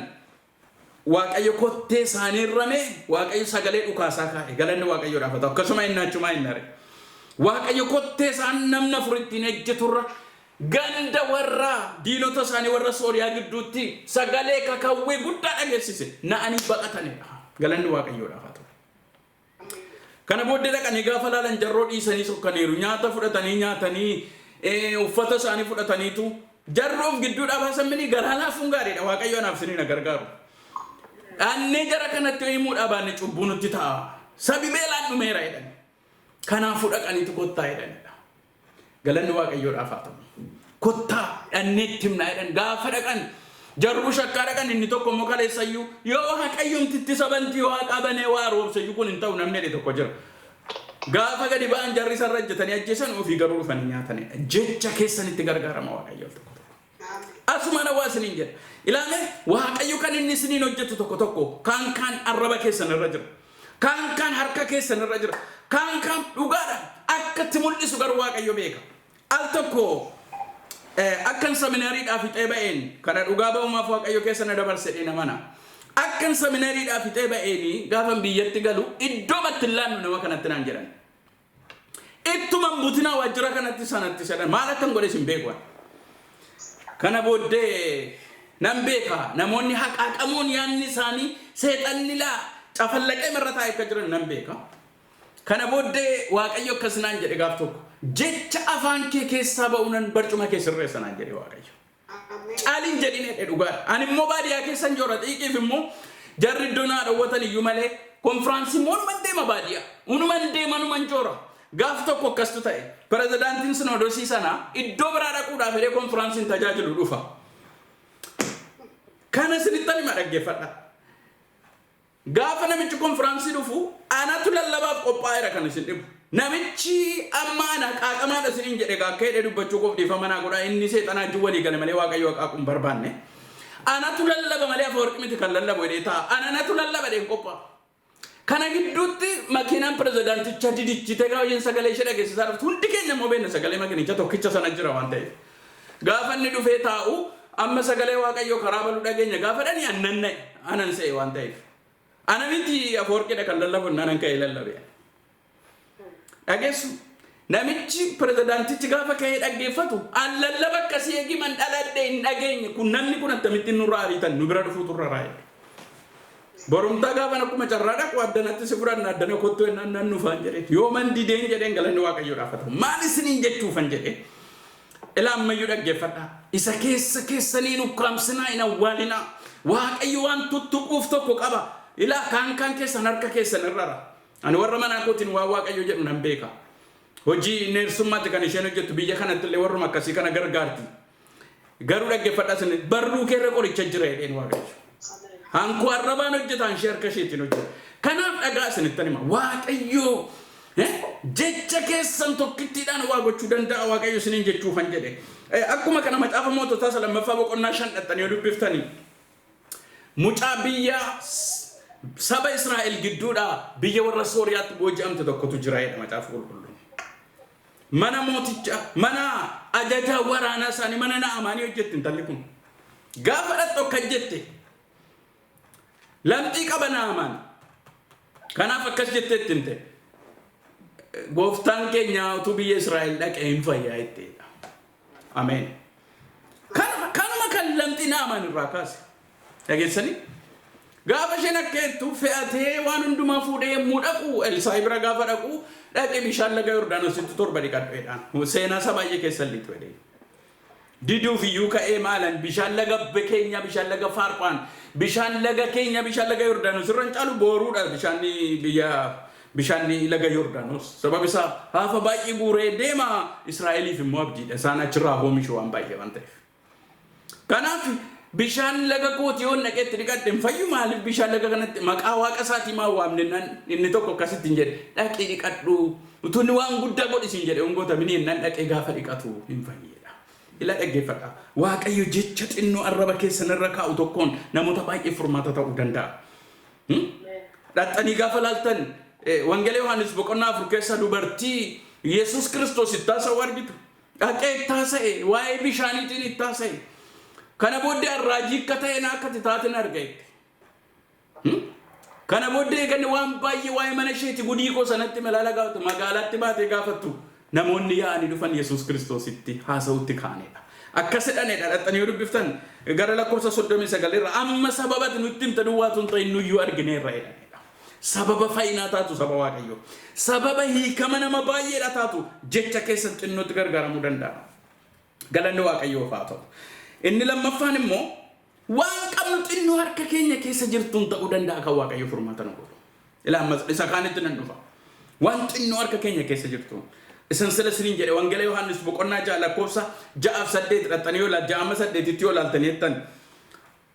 Waaqayyo kottee isaanii irramee Waaqayyo sagalee dhukaasaa kaa'e galanni Waaqayyoodhaaf haa ta'u akkasuma innaachumaa hin nare. Waaqayyo kottee isaan namni afur ittiin ejjeturra ganda warra diinota isaanii warra Sooriyaa gidduutti sagalee kakawwee guddaa dhageessise na'anii baqatanidha. Galanni Waaqayyoodhaaf haa ta'u. Kana booddee dhaqanii gaafa laalan jarroo dhiisanii sokkaniiru. Nyaata fudhatanii nyaatanii uffata isaanii fudhataniitu jarroof gidduudhaa baasan mini garaa laafuun gaariidha. Waaqayyo anaaf isiniin na gargaaru. Dhannee jara kanatti himuudhaa baanne cubbuu nutti ta'a. Sabi beelaan dhumeera jedhan. Kanaafuu dhaqaniitu kottaa jedhanidha. Galanni Waaqayyoodhaaf haa ta'u. Kottaa dhannee itti himnaa jedhan gaafa dhaqan jarruu shakkaa dhaqan inni tokko immoo kaleessayyuu yoo Waaqayyomti itti sabantii waaqaa banee waa roobseyyuu kun hin ta'u namni jedhe tokko jira. Gaafa gadi ba'an jarri isarra ejjetanii ajjeesan ofii garuu dhufanii nyaatanidha. Jecha keessanitti gargaarama Waaqayyo al tokko tokko. Asumaan hawaa isiniin jedha. Ilaame Waaqayyo kan inni isiniin hojjetu tokko tokko kaan kaan arraba keessan irra jira. Kaan kaan harka keessan irra jira. Kaan kaan dhugaadha. Akka itti mul'isu garuu Waaqayyo beeka. Al tokko akkan seminariidhaa fixee ba'een kana dhugaa ba'umaaf Waaqayyo keessa na dabarse jedhee namana. Akkan seminariidhaa fixee ba'een gaafan biyyatti galu iddoo matti hin laannu nama kanatti naan jedhan. Ittuma hin butinaa waajjira kanatti sanatti sedhan maal akkan godhes hin beeku ani. Kana booddee nan beeka, namoonni haqaaqamoon yaanni isaanii seexanni laa cafallaqee marra taa'ee akka jiran nan beeka. Kana booddee Waaqayyo akkas naan jedhe gaaf tokko, jecha afaan kee keessaa ba'u nan barcuma kee sirreessa naan jedhe Waaqayyo. Caaliin jedhin jedhe, dhugaadha. Ani immoo baadiyyaa keessan joora, xiiqiif immoo jarri iddoo naa dhowwatan iyyuu malee konfiraansii immoo unuman deema baadiyyaa. Unuman deema, unuman joora. Gaaf tokko akkastu ta'e, pirezidaantiin sinoodosii sana iddoo biraa dhaquudhaaf jedhee konfiraansiin tajaajilu dhufa. Kana isinittan hima, dhaggeeffadha. Gaafa namichi konfiraansii dhufu anatu lallabaaf qophaa'eera kan isin dhibu. Namichi amma ana qaaqamaadha isiniin jedhe, akka jedhee dubbachuu koof dhiifama naa godhaa, inni seexanaa wajjin walii gale malee Waaqayyo haqaaquu hin barbaanne. Anatu lallaba malee Afawarqi miti kan lallabu jedhee taa'a. Ana natu lallaba jedheen qophaa'a. Kana gidduutti makiinaan pirezidaanticha didichitee gaafa isheen sagalee ishee dhageessisaa dhuftu, hundi keenya immoo beekna, sagalee makiinicha tokkicha sana jira waan ta'eef. Gaafa inni dhufee taa'u, amma sagalee Waaqayyoo karaa baluu dhageenya gaafa dhani, annan na'e, anan se'e waan ta'eef. Ana miti, Afawarqidha kan lallabu, nanan ka'ee lallabe. Dhageessu, namichi pirezidaantichi gaafa ka'ee dhaggeeffatu, an lallaba akkasii eegiman dhaladhe hin dhageenye, kun namni kun akkamittiin nurraa ariitan, nu bira dhufuutu irra raa'e. Borumtaa gaafa akkuma carraa dhaqu, addanatti si fudhanna, addana kottu ennaan nan nufaan jedhe, yoo man dideen jedheen. Galanni Waaqayyoodhaaf haa ta'u. Maal isiniin jechuufan jedhe? Ilaa, ammayyuu dhaggeeffadha. Isa keessa keessanii nukkaamsinaa, hin awwaalinaa. Waaqayyo waan tuttuquuf tokko qaba. Ilaa, kaan kaan keessan harka keessan irrara. Ani warra manaa kootiin waan Waaqayyo jedhu nan beeka. Hojii neersummaatti kan isheen hojjettu, biyya kanatti illee warruma akkasii kana gargaarti. Garuu dhaggeeffadhaa, isin barruu keerra qoricha jira jedheen Waaqayyo. Hankoo arrabaan hojjetaan, ishee harka isheetiin hojjeta. Kanaaf dhagaa, isinittan hima. Waaqayyo jecha keessan tokkittiidhaan waa gochuu danda'a Waaqayyo isiniin jechuufan jedhe. Akkuma kana Macaafa Moototaa isa lammaffaa boqonnaa 5 dhaxxanii yoo dubbiftanii, mucaa biyya saba Israa'el gidduudhaa biyya warra Sooriyaatti booji'amte tokkotu jira jedha Macaafa Qulqulluun. Mana mooticha, mana ajajaa waraanaa isaanii, mana Na'amaanii hojjetti intalli kun. Gaafa dhaqxu akkas jette. Lamxii qaba Na'amaan. Kanaaf akkas jettee itti himte. Gooftaan keenya utuu biyya Israa'el dhaqee hin fayyaa jetteedha. Ameen. Kanuma kan lamxii Na'amaan irraa kaase. Dhageessanii? Gaafa isheen akka jettu fe'atee waan hundumaa fuudhee yommuu dhaqu, Elsaa'i bira gaafa dhaqu, dhaqi bishaan laga Yordaanositti torba dhiqadhu jedhaan. Seenaa isaa baay'ee keessa lixu jedhee. Diduuf iyyuu ka'ee, maalan bishaan laga keenya, bishaan laga Faarphaan, bishaan laga keenya, bishaan laga Yordaanos irra hin caalu, booruudha bishaan biyya, bishaan laga Yordaanos. Sabab isaa haafa baay'ee guuree deema, Israa'eliif immoo abdiidha. Isaan achirraa oomishu waan baay'ee waan ta'eef. Kanaaf bishaan laga kooti yoon dhaqee itti dhiqadhe hin fayyu, maaliif bishaan laga kanatti maqaa waaqa isaatii maa waamne nan inni tokko akkasitti hin jedhe, dhaqii dhiqadhu, utuu inni waan guddaa godhi siin jedhe hongoota mini nan dhaqee gaafa dhiqatu hin fayyedha. Ila, dhaggeeffadha. Waaqayyo jecha xinnoo arraba keessan irra kaa'u tokkoon namoota baay'ee furmaata ta'uu danda'a. Dhaxxanii gaafa laaltan, Wangeela Yohaannis boqonnaa 4 keessa dubartii Yesuus Kiristoos itti haasa'u argitu. Dhaqee itti haasa'e, waa'ee bishaaniitiin itti haasa'e. Kana booddee arraajii akka ta'e na akka taateen arga itti. Kana booddee eeganni waan baay'ee waa'ee mana isheeti gudii koo sanatti malaala gaafatu, magaalaatti baatee gaafattu, namoonni yaa'anii dhufan Yesuus Kiristoositti haasa'utti ka'anidha. Akkas jedhanidha, dhaxxanii yoo dubbiftan gara lakkoofsa 39 irra, amma sababati nutti himte duwwaatu hin ta'in, nuyyuu argineerra jedhanidha. Sababa fayyinaa taatu saba Waaqayyoo. Sababa hiikama nama baay'eedha taatu, jecha keessan xinnootti gargaaramuu danda'a. Galanni Waaqayyoof haa ta'u. Inni lammaffaan immoo waan qabnu xinnoo harka keenya keessa jirtuun ta'uu danda'a kan Waaqayyo furmaata nu godhu. Ilaa, ammas isa kaanitti nan dhufa. Waan xinnoo harka keenya keessa jirtuun. Isan sila isiniin jedhe, Wangeela Yohaannis boqonnaa 6 lakkoofsa 6f 8 dhaxxanii yoo ilaal, 6 amma 8tti yoo ilaaltanii jettan,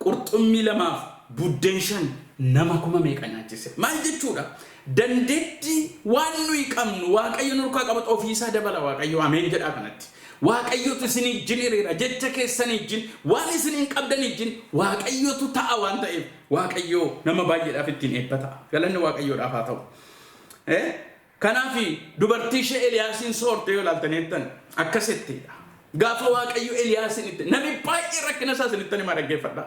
qurxummii lamaaf buddeen shan nama kuma meeqa nyaachise. Maal jechuudha? Dandeettii waan nuyi qabnu Waaqayyo nurkaa qabatu ofiisaa dabala Waaqayyo, ameen jedhaa kanatti. Waaqayyotu isin ijjin hiriira, jecha keessan ijjin, waan isin hin qabdan ijjin Waaqayyotu ta'a waan ta'eef, Waaqayyo nama baay'eedhaaf ittiin eebba ta'a. Galanni Waaqayyoodhaaf haa ta'u. Kanaaf dubartii ishee Eliyaasiin soorte yoo ilaaltanii jettan akkasittidha. Gaafa Waaqayyo Eliyaasiin itti namni baay'ee rakkina isaa isinittan himaa, dhaggeeffadha.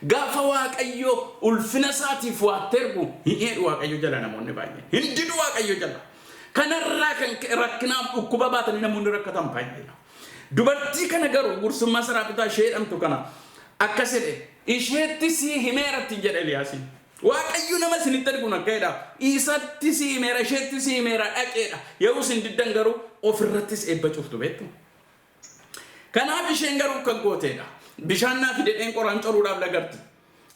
Gaafa Waaqayyo ulfina isaatiif waatte ergu, hin eedhu Waaqayyo jala namoonni baay'een. Hin didu Waaqayyo jala. Kanarraa kan ka'e rakkinaaf dhukkuba baatanii namoonni rakkatan baay'eedha. Dubartii kana garuu gursummaa Saraapitaa ishee jedhamtu kana akkas jedhe, isheetti sii himeera ittiin jedhe Eliyaasiin. Waaqayyo nama isinitti erguun akka jedha. Isatti sii himeera, isheetti sii himeera, dhaqeedha. Yeroo isin diddan garuu ofirrattis eebba cuftu, beektu. Kanaaf isheen garuu akka gooteedha. Bishaan naa fidedheen qoraan coruudhaaf lagarti.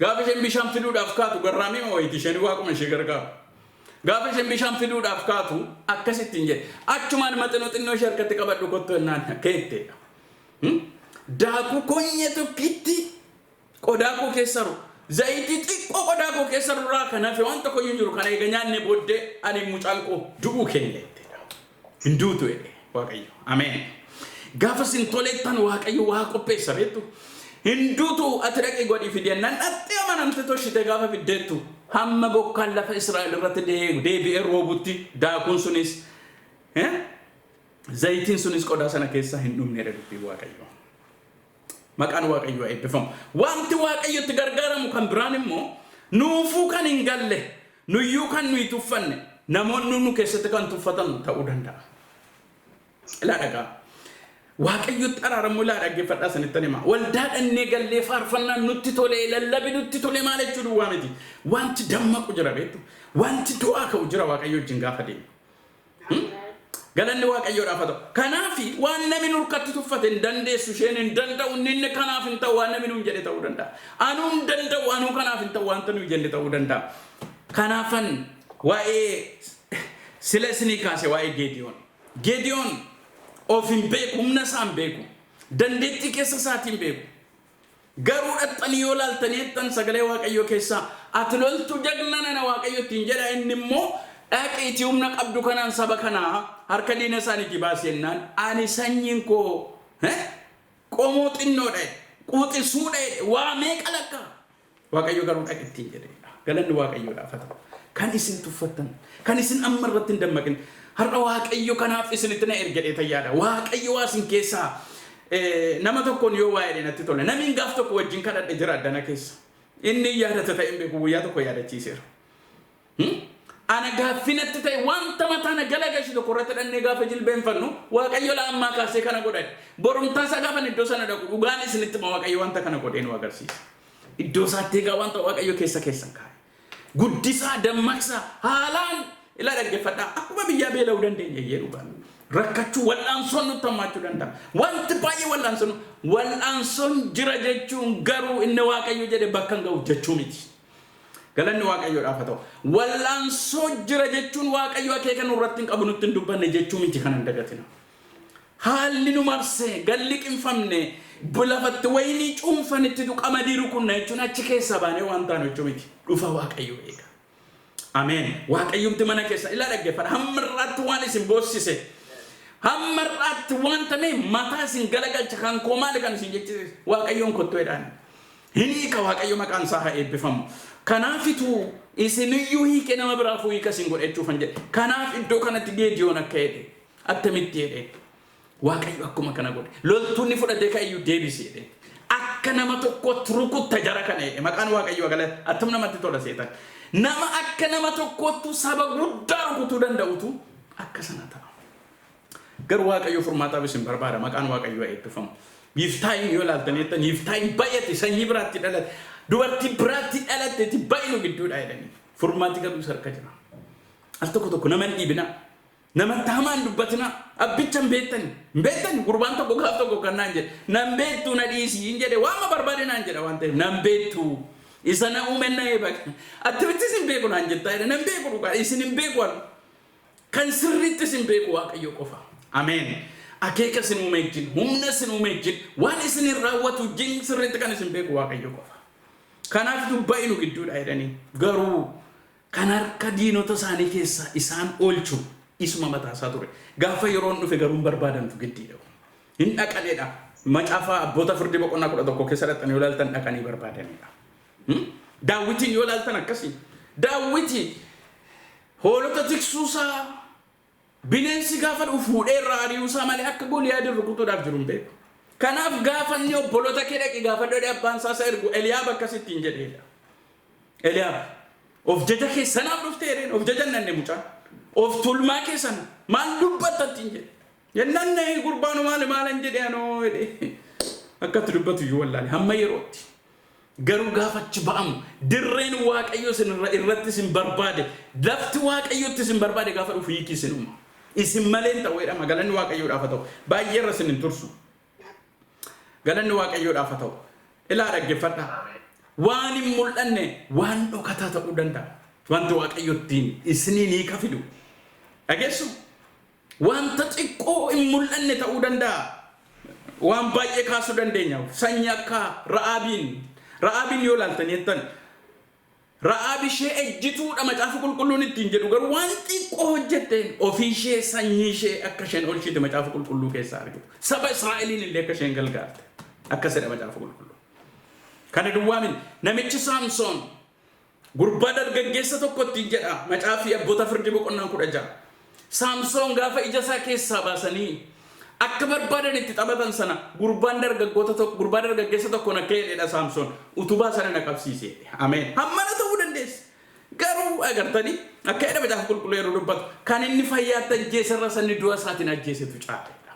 Gaafa isheen bishaan fiduudhaaf kaatu, garraamii wayiiti isheen, waaquma ishee gargaaru. Gaafa isheen bishaan fiduudhaaf kaatu akkasittiin jedhe. Achumaan maxinoo xinnoo ishee harkatti qabadhu kottu jennaan akka jetteedha. Daakuu konyee tokkitti qodaa koo keessa jiru, zayitii xiqqoo qodaa koo keessa jirurraa kan hafe waan tokko hin jiru. Kana eega nyaanne booddee ani mucaan koo du'uu keenya jetteedha. Hin duutu jedhe Waaqayyo. Ameen. Gaafa isin tolettan Waaqayyo waa qopheessa, beektu. Hin duutu, ati dhaqii godhii fidi jennaan dhattee amanamte toshite gaafa fiddeettu, hamma bokkaan lafa Israa'el irratti deebi'ee roobutti daakuun sunis zayitiin sunis qodaa sana keessa hin dhumneedha dubbii Waaqayyo. Maqaan Waaqayyoo eebbifamu. Wanti Waaqayyotti gargaaramu kan biraan immoo nuufuu kan hin galle, nuyyuu kan nuyi tuffanne, namoonni nu keessatti kan tuffatan ta'uu danda'a. Ilaa, dhagaa. Waaqayyotti araaramuu, ilaa, dhaggeeffadhaa, sanittan hima. Waldaa dhannee gallee faarfannaan nutti tolee, lallabi nutti tolee maal jechuu duwwaa miti. Wanti dammaqu jira, beektu. Wanti du'aa ka'u jira Waaqayyo wajjin gaafa deemu. Galanni Waaqayyoodhaaf haa ta'u. Kanaaf waan namni nurkatti tuffate, hin dandeessu, isheen hin danda'u, inni kanaaf hin ta'u, waan namni nuun jedhe ta'uu danda'a. Anuu hin danda'u, anuu kanaaf hin ta'u, wanta nuyi jenne ta'uu danda'a. Kanaafan waa'ee sila isinii kaase, waa'ee Geediyoon. Geediyoon of hin beeku, humna isaa hin beeku, dandeettii keessa isaatii hin beeku. Garuu dhaxxanii yoo laaltanii jettan sagalee Waaqayyoo keessaa, ati loltuu jagna nana Waaqayyo ittiin jedha, inni immoo dhaqiitii humna qabdu kanaan saba kanaa harka diina isaaniitii baasi jennaan, ani sanyiin koo qomoo xinnoodha, quuxisuudha, waa meeqa lakkaa. Waaqayyo garuu dhaqi ittiin jedheedha. Galanni Waaqayyoodhaaf haa ta'u. Kan isin tuffattan, kan isin amma irratti hin dammaqin, har'a Waaqayyo kanaaf isinitti na ergedhee tayyaadha. Waaqayyo waa isin keessaa nama tokkoon yoo waa'ee natti tole, namiin gaaf tokko wajjin kadhadhe jira addana keessa. Inni yaadata ta'e hin beeku, guyyaa tokko yaadachiiseera. Ana gaaffii natti ta'e, wanta mataa na galagashi tokko irratti dhannee gaafa jilbeenfannu, Waaqayyo laa ammaa kaasee kana godhate. Borumtaa isaa gaafa iddoo sana dhaqu, dhugaan isinitti hima, Waaqayyo wanta kana godhee nu agarsiisa. Iddoo isaatti egaa wanta Waaqayyo keessa keessan kaa'e. Guddisaa, dammaqsaa, haalaan ilaa, dhaggeeffadhaa, akkuma biyyaa beela'uu dandeenya iyyee dhugaan. Rakkachuu, wal'aansoon nutti hammaachuu danda'a. Wanti baay'ee wal'aansoon wal'aansoon jira jechuun garuu inni Waaqayyo jedhe bakka hin ga'u jechuu miti. Galanni Waaqayyoodhaaf haa ta'u. Wal'aansoo jira jechuun Waaqayyo akeeka nurratti hin qabu, nutti hin dubbanne jechuu miti, kan hin dagatina. Haalli nu marsee galli qinfamne, lafatti wayinii cuunfanitti qamadii rukunna jechuun achi keessaa baanee waan taanu jechuu miti. Dhufa Waaqayyo eega. Ameen. Waaqayyumti mana keessa, ilaa, dhaggeeffadha. Hamma irraatti waan isin boossise, hamma irraatti waan ta'e mataa isin galagalcha, kan koo maali kan isin jechise, Waaqayyoon kottu jedhaan. Hin hiika Waaqayyo, maqaan isaa haa eebbifamu. Kanaafituu isiniyyuu hiike nama biraafuu hiika isin godhachuufan jedhe. Kanaaf iddoo kanatti Geediyoon akka jedhe, attamitti jedhe, Waaqayyo akkuma kana godhe. Loltuunni fudhatee ka'eyyuu deebisi jedhe. Akka nama tokkootti rukutta jara kana jedhe. Maqaan Waaqayyoo galata, attam namatti tola seetan. Nama akka nama tokkoottu saba guddaa rukutuu danda'utu akka sana ta'a. Garuu Waaqayyo furmaataaf isin barbaada. Maqaan Waaqayyoo eebbifamu. Yiftaayin yoo ilaaltan jettan, Yiftaayin baay'ate, sanyii biraatti dhalate. Dubartii biraatti dhalatteeti baay'inu gidduudha jedhanii. Furmaati garuu isa harka jira. Al tokko tokko nama hin dhiibinaa. Namatti hamaa hin dubbatinaa. Abbicha hin beektani. Hin beektani. Gurbaan tokko gaaf tokko kan naan jedhe. Nan beektu, na dhiisii hin jedhe. Waama barbaade naan jedha waan ta'eef. Nan beektu. Isa na uume na eeba. Attamittis hin beeku naan jettaa jedhe. Nan beeku dhugaa. Isin hin beeku anu. Kan sirriitti isin beeku Waaqayyo qofa. Ameen. Akeeka isin uume wajjin, humna isin uume wajjin, waan isin hin raawwatu wajjin sirriitti kan isin beeku Waaqayyo qofa. Kanaaf dubba'inu gidduudha jedhanii. Garuu kan harka diinota isaanii keessaa isaan oolchu isuma mataasaa ture. Gaafa yeroon dhufe garuu hin barbaadantu giddiidha. Hin dhaqanidha. Macaafa Abboota Firdii boqonnaa 11 keessa dhaqxanii yoo ilaaltan, dhaqanii barbaadanidha. Daawwitiin yoo ilaaltan akkasii. Daawwiti hoolota tiksuusaa, bineensi gaafa dhufu fuudhee irraa ari'uusaa malee akka Goliyaadin rukutuudhaaf jiru hin beeku. Kanaaf gaafa inni obboloota kee dhaqi gaafa dhodhe abbaan isaa isa ergu, Eliyaab akkasittiin jedheedha. Eliyaab of jaja keessanaaf dhuftee jedheen, of jajan nanne mucaan. Of tulmaa keessan maal dubbatta ittiin jedhe. Jennaan na'ee gurbaanu maali maalan jedhee anoo jedhee akkatti dubbatu iyyuu wallaale hamma yerootti. Garuu gaafa achi ba'amu dirreen Waaqayyo isin irratti isin barbaade, lafti Waaqayyotti isin barbaade gaafa dhufu hiiki isin uuma. Isin malee hin ta'u jedhama. Galanni Waaqayyoodhaaf haa ta'u. Baay'ee irra isin hin tursu. Galanni Waaqayyoodhaaf haa ta'u. Ilaa, dhaggeeffadhaa. Waan hin mul'anne, waan dhokataa ta'uu danda'a. Wanti Waaqayyo ittiin isiniin hiika fidu. Dhageessu? Wanta xiqqoo hin mul'anne ta'uu danda'a. Waan baay'ee kaasuu dandeenya. Sanyii akka Ra'aabiin. Ra'aabiin yoo ilaaltan jettan, Ra'aab ishee ejjituudha Macaafa Qulqulluun ittiin jedhu, garuu waan xiqqoo hojjetteen ofii ishee, sanyii ishee akka isheen oolchite Macaafa Qulqulluu keessaa argitu. Saba Israa'eliin illee akka isheen gargaarte. Akkasidha Macaafa Qulqulluu. Kana duwwaamin namichi Saamsoon gurbaa dargaggeessa tokko ittiin jedha Macaafii Abboota Firdii boqonnaan 16. Saamsoon gaafa ija isaa keessaa baasanii akka barbaadan itti taphatan sana, gurbaan dargaggoota tokko, gurbaa dargaggeessa tokkoon akka jedhedha Saamsoon, "Utubaa sana na qabsiise." Ameen. Hammana ta'uu dandeessa. Garuu agartanii akka jedha Macaafa Qulqulluu yeroo dubbatu, kan inni fayyaatti ajjeese irra sanni du'a isaatiin ajjeesetu caaleedha.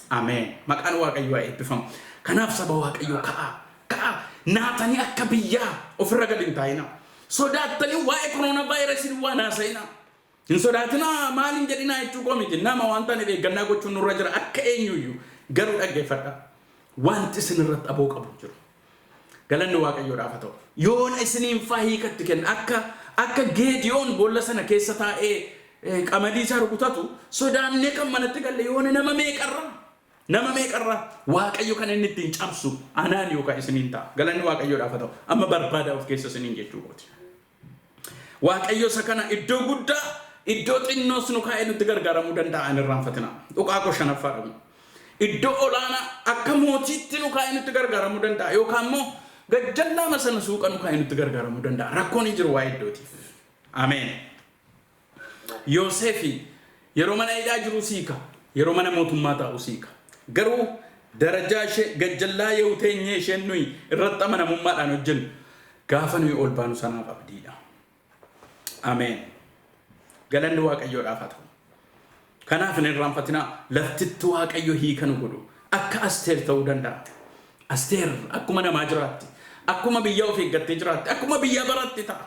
Ameen. Maqaan Waaqayyoo haa eebbifamu. Kanaaf saba Waaqayyoo, ka'aa. Ka'aa. Naatanii akka biyyaa ofirra gadi hin taa'inaa. Sodaattanii waa'ee koronaa vaayirasii waan haasa'inaa. Hin sodaatinaa, maal hin jedhinaa jechuu koo miti. Nama waan taaneef eeggannaa gochuun nurra jira akka eenyuyyuu. Garuu dhaggeeffadhaa. Wanti isin irratti aboo qabu hin jiru. Galanni Waaqayyoodhaaf haa ta'u. Yoona isiniin faa hiikatti kenna. Akka Geediyoon boolla sana keessa taa'ee qamadii isaa rukutatu sodaannee kan manatti galle yoona nama meeqarraa? Nama meeqarraa? Waaqayyo kan inni ittiin cabsu anaan yookaan isiniin ta'a. Galanni Waaqayyoodhaaf haa ta'u. Amma barbaadaa of keessa isiniin jechuu kooti. Waaqayyo isa kana iddoo guddaa, iddoo xinnoos nu kaa'ee nutti gargaaramuu danda'a, hin irraanfatina. Dhuqaa koo shanaffaa dhabu. Iddoo olaanaa akka mootiitti nu kaa'ee nutti gargaaramuu danda'a, yookaan immoo gajjallaama sana suuqa nu kaa'ee nutti gargaaramuu danda'a. Rakkoon hin jiru waa'ee iddootiif. Ameen. Yoosefi yeroo mana hidhaa jiru siika, yeroo mana mootummaa taa'u siika. Garuu darajaa ishee gajjallaa yoo teenyee isheen nuyi irratti amanamummaadhaan hojjennu gaafa nuyi ol baanu sanaaf abdiidha. Ameen. Galanni Waaqayyoodhaaf haa ta'u. Kanaaf hin irraanfatinaa, laftitti Waaqayyo hiika nu godhu akka Asteer ta'uu danda'a. Asteer akkuma namaa jiraatti. Akkuma biyya of eeggattee jiraatti. Akkuma biyya baratti ta'a.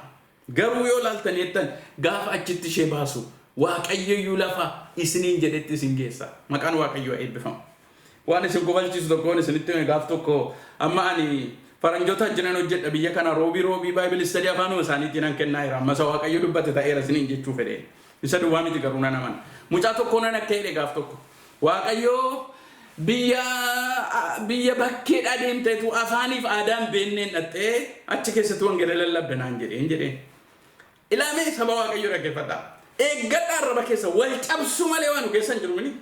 Garuu yoo ilaaltan jettan, gaafa achitti ishee baasu Waaqayyo iyyuu lafa isiniin jedhetti isin geessa. Maqaan Waaqayyoo eebbifamu. Waan isin kofalchiisu tokkoon isinitti hime. Gaaf tokko, amma ani faranjoota wajjinan hojjedha biyya kana, roobii roobii Bible study afaanuma isaaniitiin nan kennaa jira. Amma isa Waaqayyo dubbate ta'eera isiniin jechuu fedheen. Isa duwwaa miti, garuu nan amana. Mucaa tokko nan akka jedhe gaaf tokko. Waaqayyo biyya bakkeedhaa deemteetu afaaniif aadaan beenneen dhattee achi keessatti wangeela lallabda naan jedheen jedheen. Ilaamee, saba Waaqayyo, dhaggeeffadhaa. Eeggadhaa, arraba keessa wal cabsuu malee waan nu keessa hin jiru mini.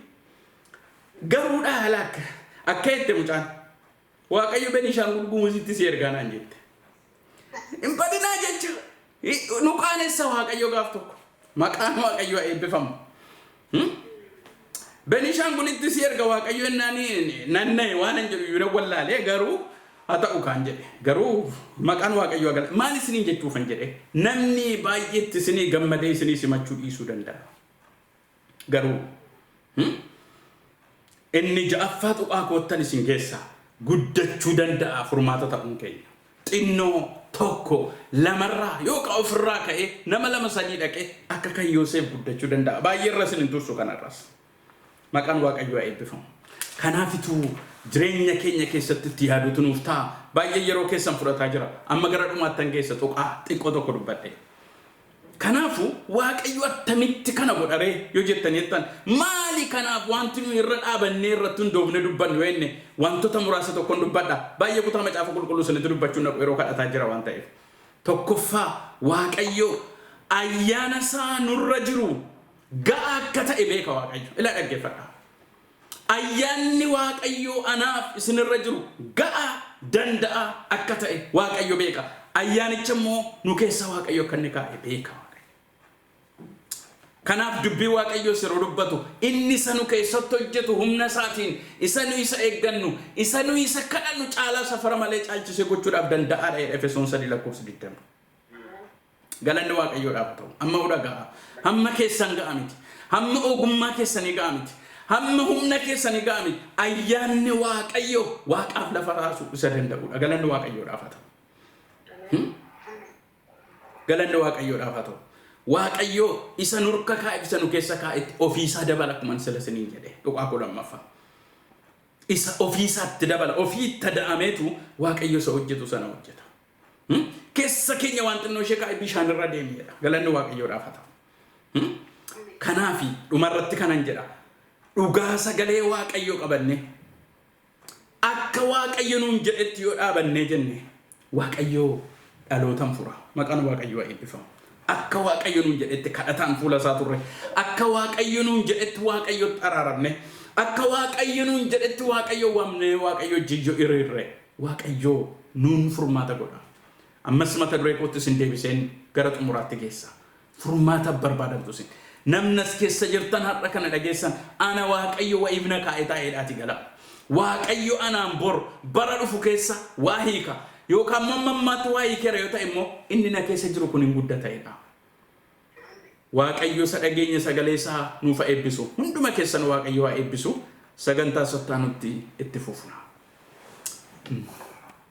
Garuu dhaala akka jette mucaan. Waaqayyo Benishaangul Gumuzitti si ergaa naan jette. Hin badinaa jecha. Nu qaanessa Waaqayyo gaaf tokko. Maqaan Waaqayyo haa eebbifamu. Benishaangulitti si erga Waaqayyo ennaan nanna'e waan hin jedhu iyyuu wallaalee, garuu haa ta'u kaan jedhe. Garuu maqaan Waaqayyo gala. Maal isiniin jechuufan jedhe, namni baay'eetti isinii gammadee isinii simachuu dhiisuu danda'a. Garuu inni ja'affaa tuqaa koottan isin keessaa guddachuu danda'a furmaata ta'uun keenya. Xinnoo tokko lamarraa yookaan ofirraa ka'ee nama lama sadii dhaqee akka kan Yoosef guddachuu danda'a. Baay'ee irra isin hin tursu kanarras. Maqaan Waaqayyoo haa eebbifamu. Kanaafituu jireenya keenya keessatti itti yaaduutu nuuf ta'a. Baay'ee yeroo keessan fudhataa jira. Amma gara dhumaattan keessa tuqaa xiqqoo tokko dubbadhe. Kanaafuu Waaqayyo attamitti kana godharee yoo jettan jettan, maali kanaaf wanti nuyi irra dhaabannee irratti hundoofne dubbannu yoo jenne, wantoota muraasa tokkoon dubbadha. Baay'ee kutaa Macaafa Qulqulluu isinitti dubbachuun naqu, yeroo kadhataa jira waan ta'eef. Tokkoffaa, Waaqayyo ayyaana isaa nurra jiru ga'aa akka ta'e beeka Waaqayyo. Ilaa, dhaggeeffadha. Ayyaanni Waaqayyoo anaaf isinirra jiru ga'aa danda'a akka ta'e Waaqayyo beeka. Ayyaanicha immoo nu keessa Waaqayyo akka inni kaa'e beeka Waaqayyo. Kanaaf dubbii Waaqayyoos yeroo dubbatu, inni isa nu keessatti hojjetu humna isaatiin isa nu isa eeggannu, isa nu isa kadhannu caalaa safara malee caalchisee gochuudhaaf danda'aadha jedha Efesoon 3 lakkoofsa 20. Galanni Waaqayyoodhaaf ta'u. Amma udha ga'a. Hamma keessan ga'a miti. Hamma ogummaa keessanii ga'a miti. Hamma humna keessanii ga'a miti. Ayyaanni Waaqayyo waaqaaf lafa raasuu isa danda'udha. Galanni Waaqayyoodhaaf haa ta'u. Galanni Waaqayyoodhaaf haa ta'u. Waaqayyo isa nurka kaa'e, isa nu keessa kaa'etti ofiisaa dabala, akkuma sila isiniin jedhe dhugaa koo lammaffaa. Isa ofiisaatti dabala, ofii itti da'ameetu Waaqayyo isa hojjetu sana hojjeta. Keessa keenya waan xinnoo ishee kaa'e bishaan irra deemedha. Galanni Waaqayyoodhaaf haa ta'u. Kanaafi dhumarratti kanan jedha. Dhugaa sagalee Waaqayyoo qabanne, akka Waaqayyo nuun jedhetti yoo dhaabannee jenne, Waaqayyoo dhalootan fura. Maqaan Waaqayyoo haa eebbifamu. Akka Waaqayyo nuun jedhetti kadhataan fuula isaa turre. Akka Waaqayyo nuun jedhetti Waaqayyotti araaramne. Akka Waaqayyo nuun jedhetti Waaqayyo waamnee Waaqayyo jiyyo hiriirre. Waaqayyo nuun furmaata godha. Ammas mata duree kootti isin deebiseen gara xumuraatti geessa. Furmaata barbaadamtu isin. Namni as keessa jirtan har'a kana dhageessan, ana Waaqayyo wa'iif na kaa'ee taa'eedhaati gala. Waaqayyo anaan bor bara dhufu keessa waa hiika. Yookaan immoo amma ammaatti waa hiikeera yoo ta'e immoo, inni na keessa jiru kun hin guddata'edha. Waaqayyo isa dhageenya sagalee isaa nuuf haa eebbisu. Hunduma keessan Waaqayyo haa eebbisu. Sagantaa sattaanutti itti fufna.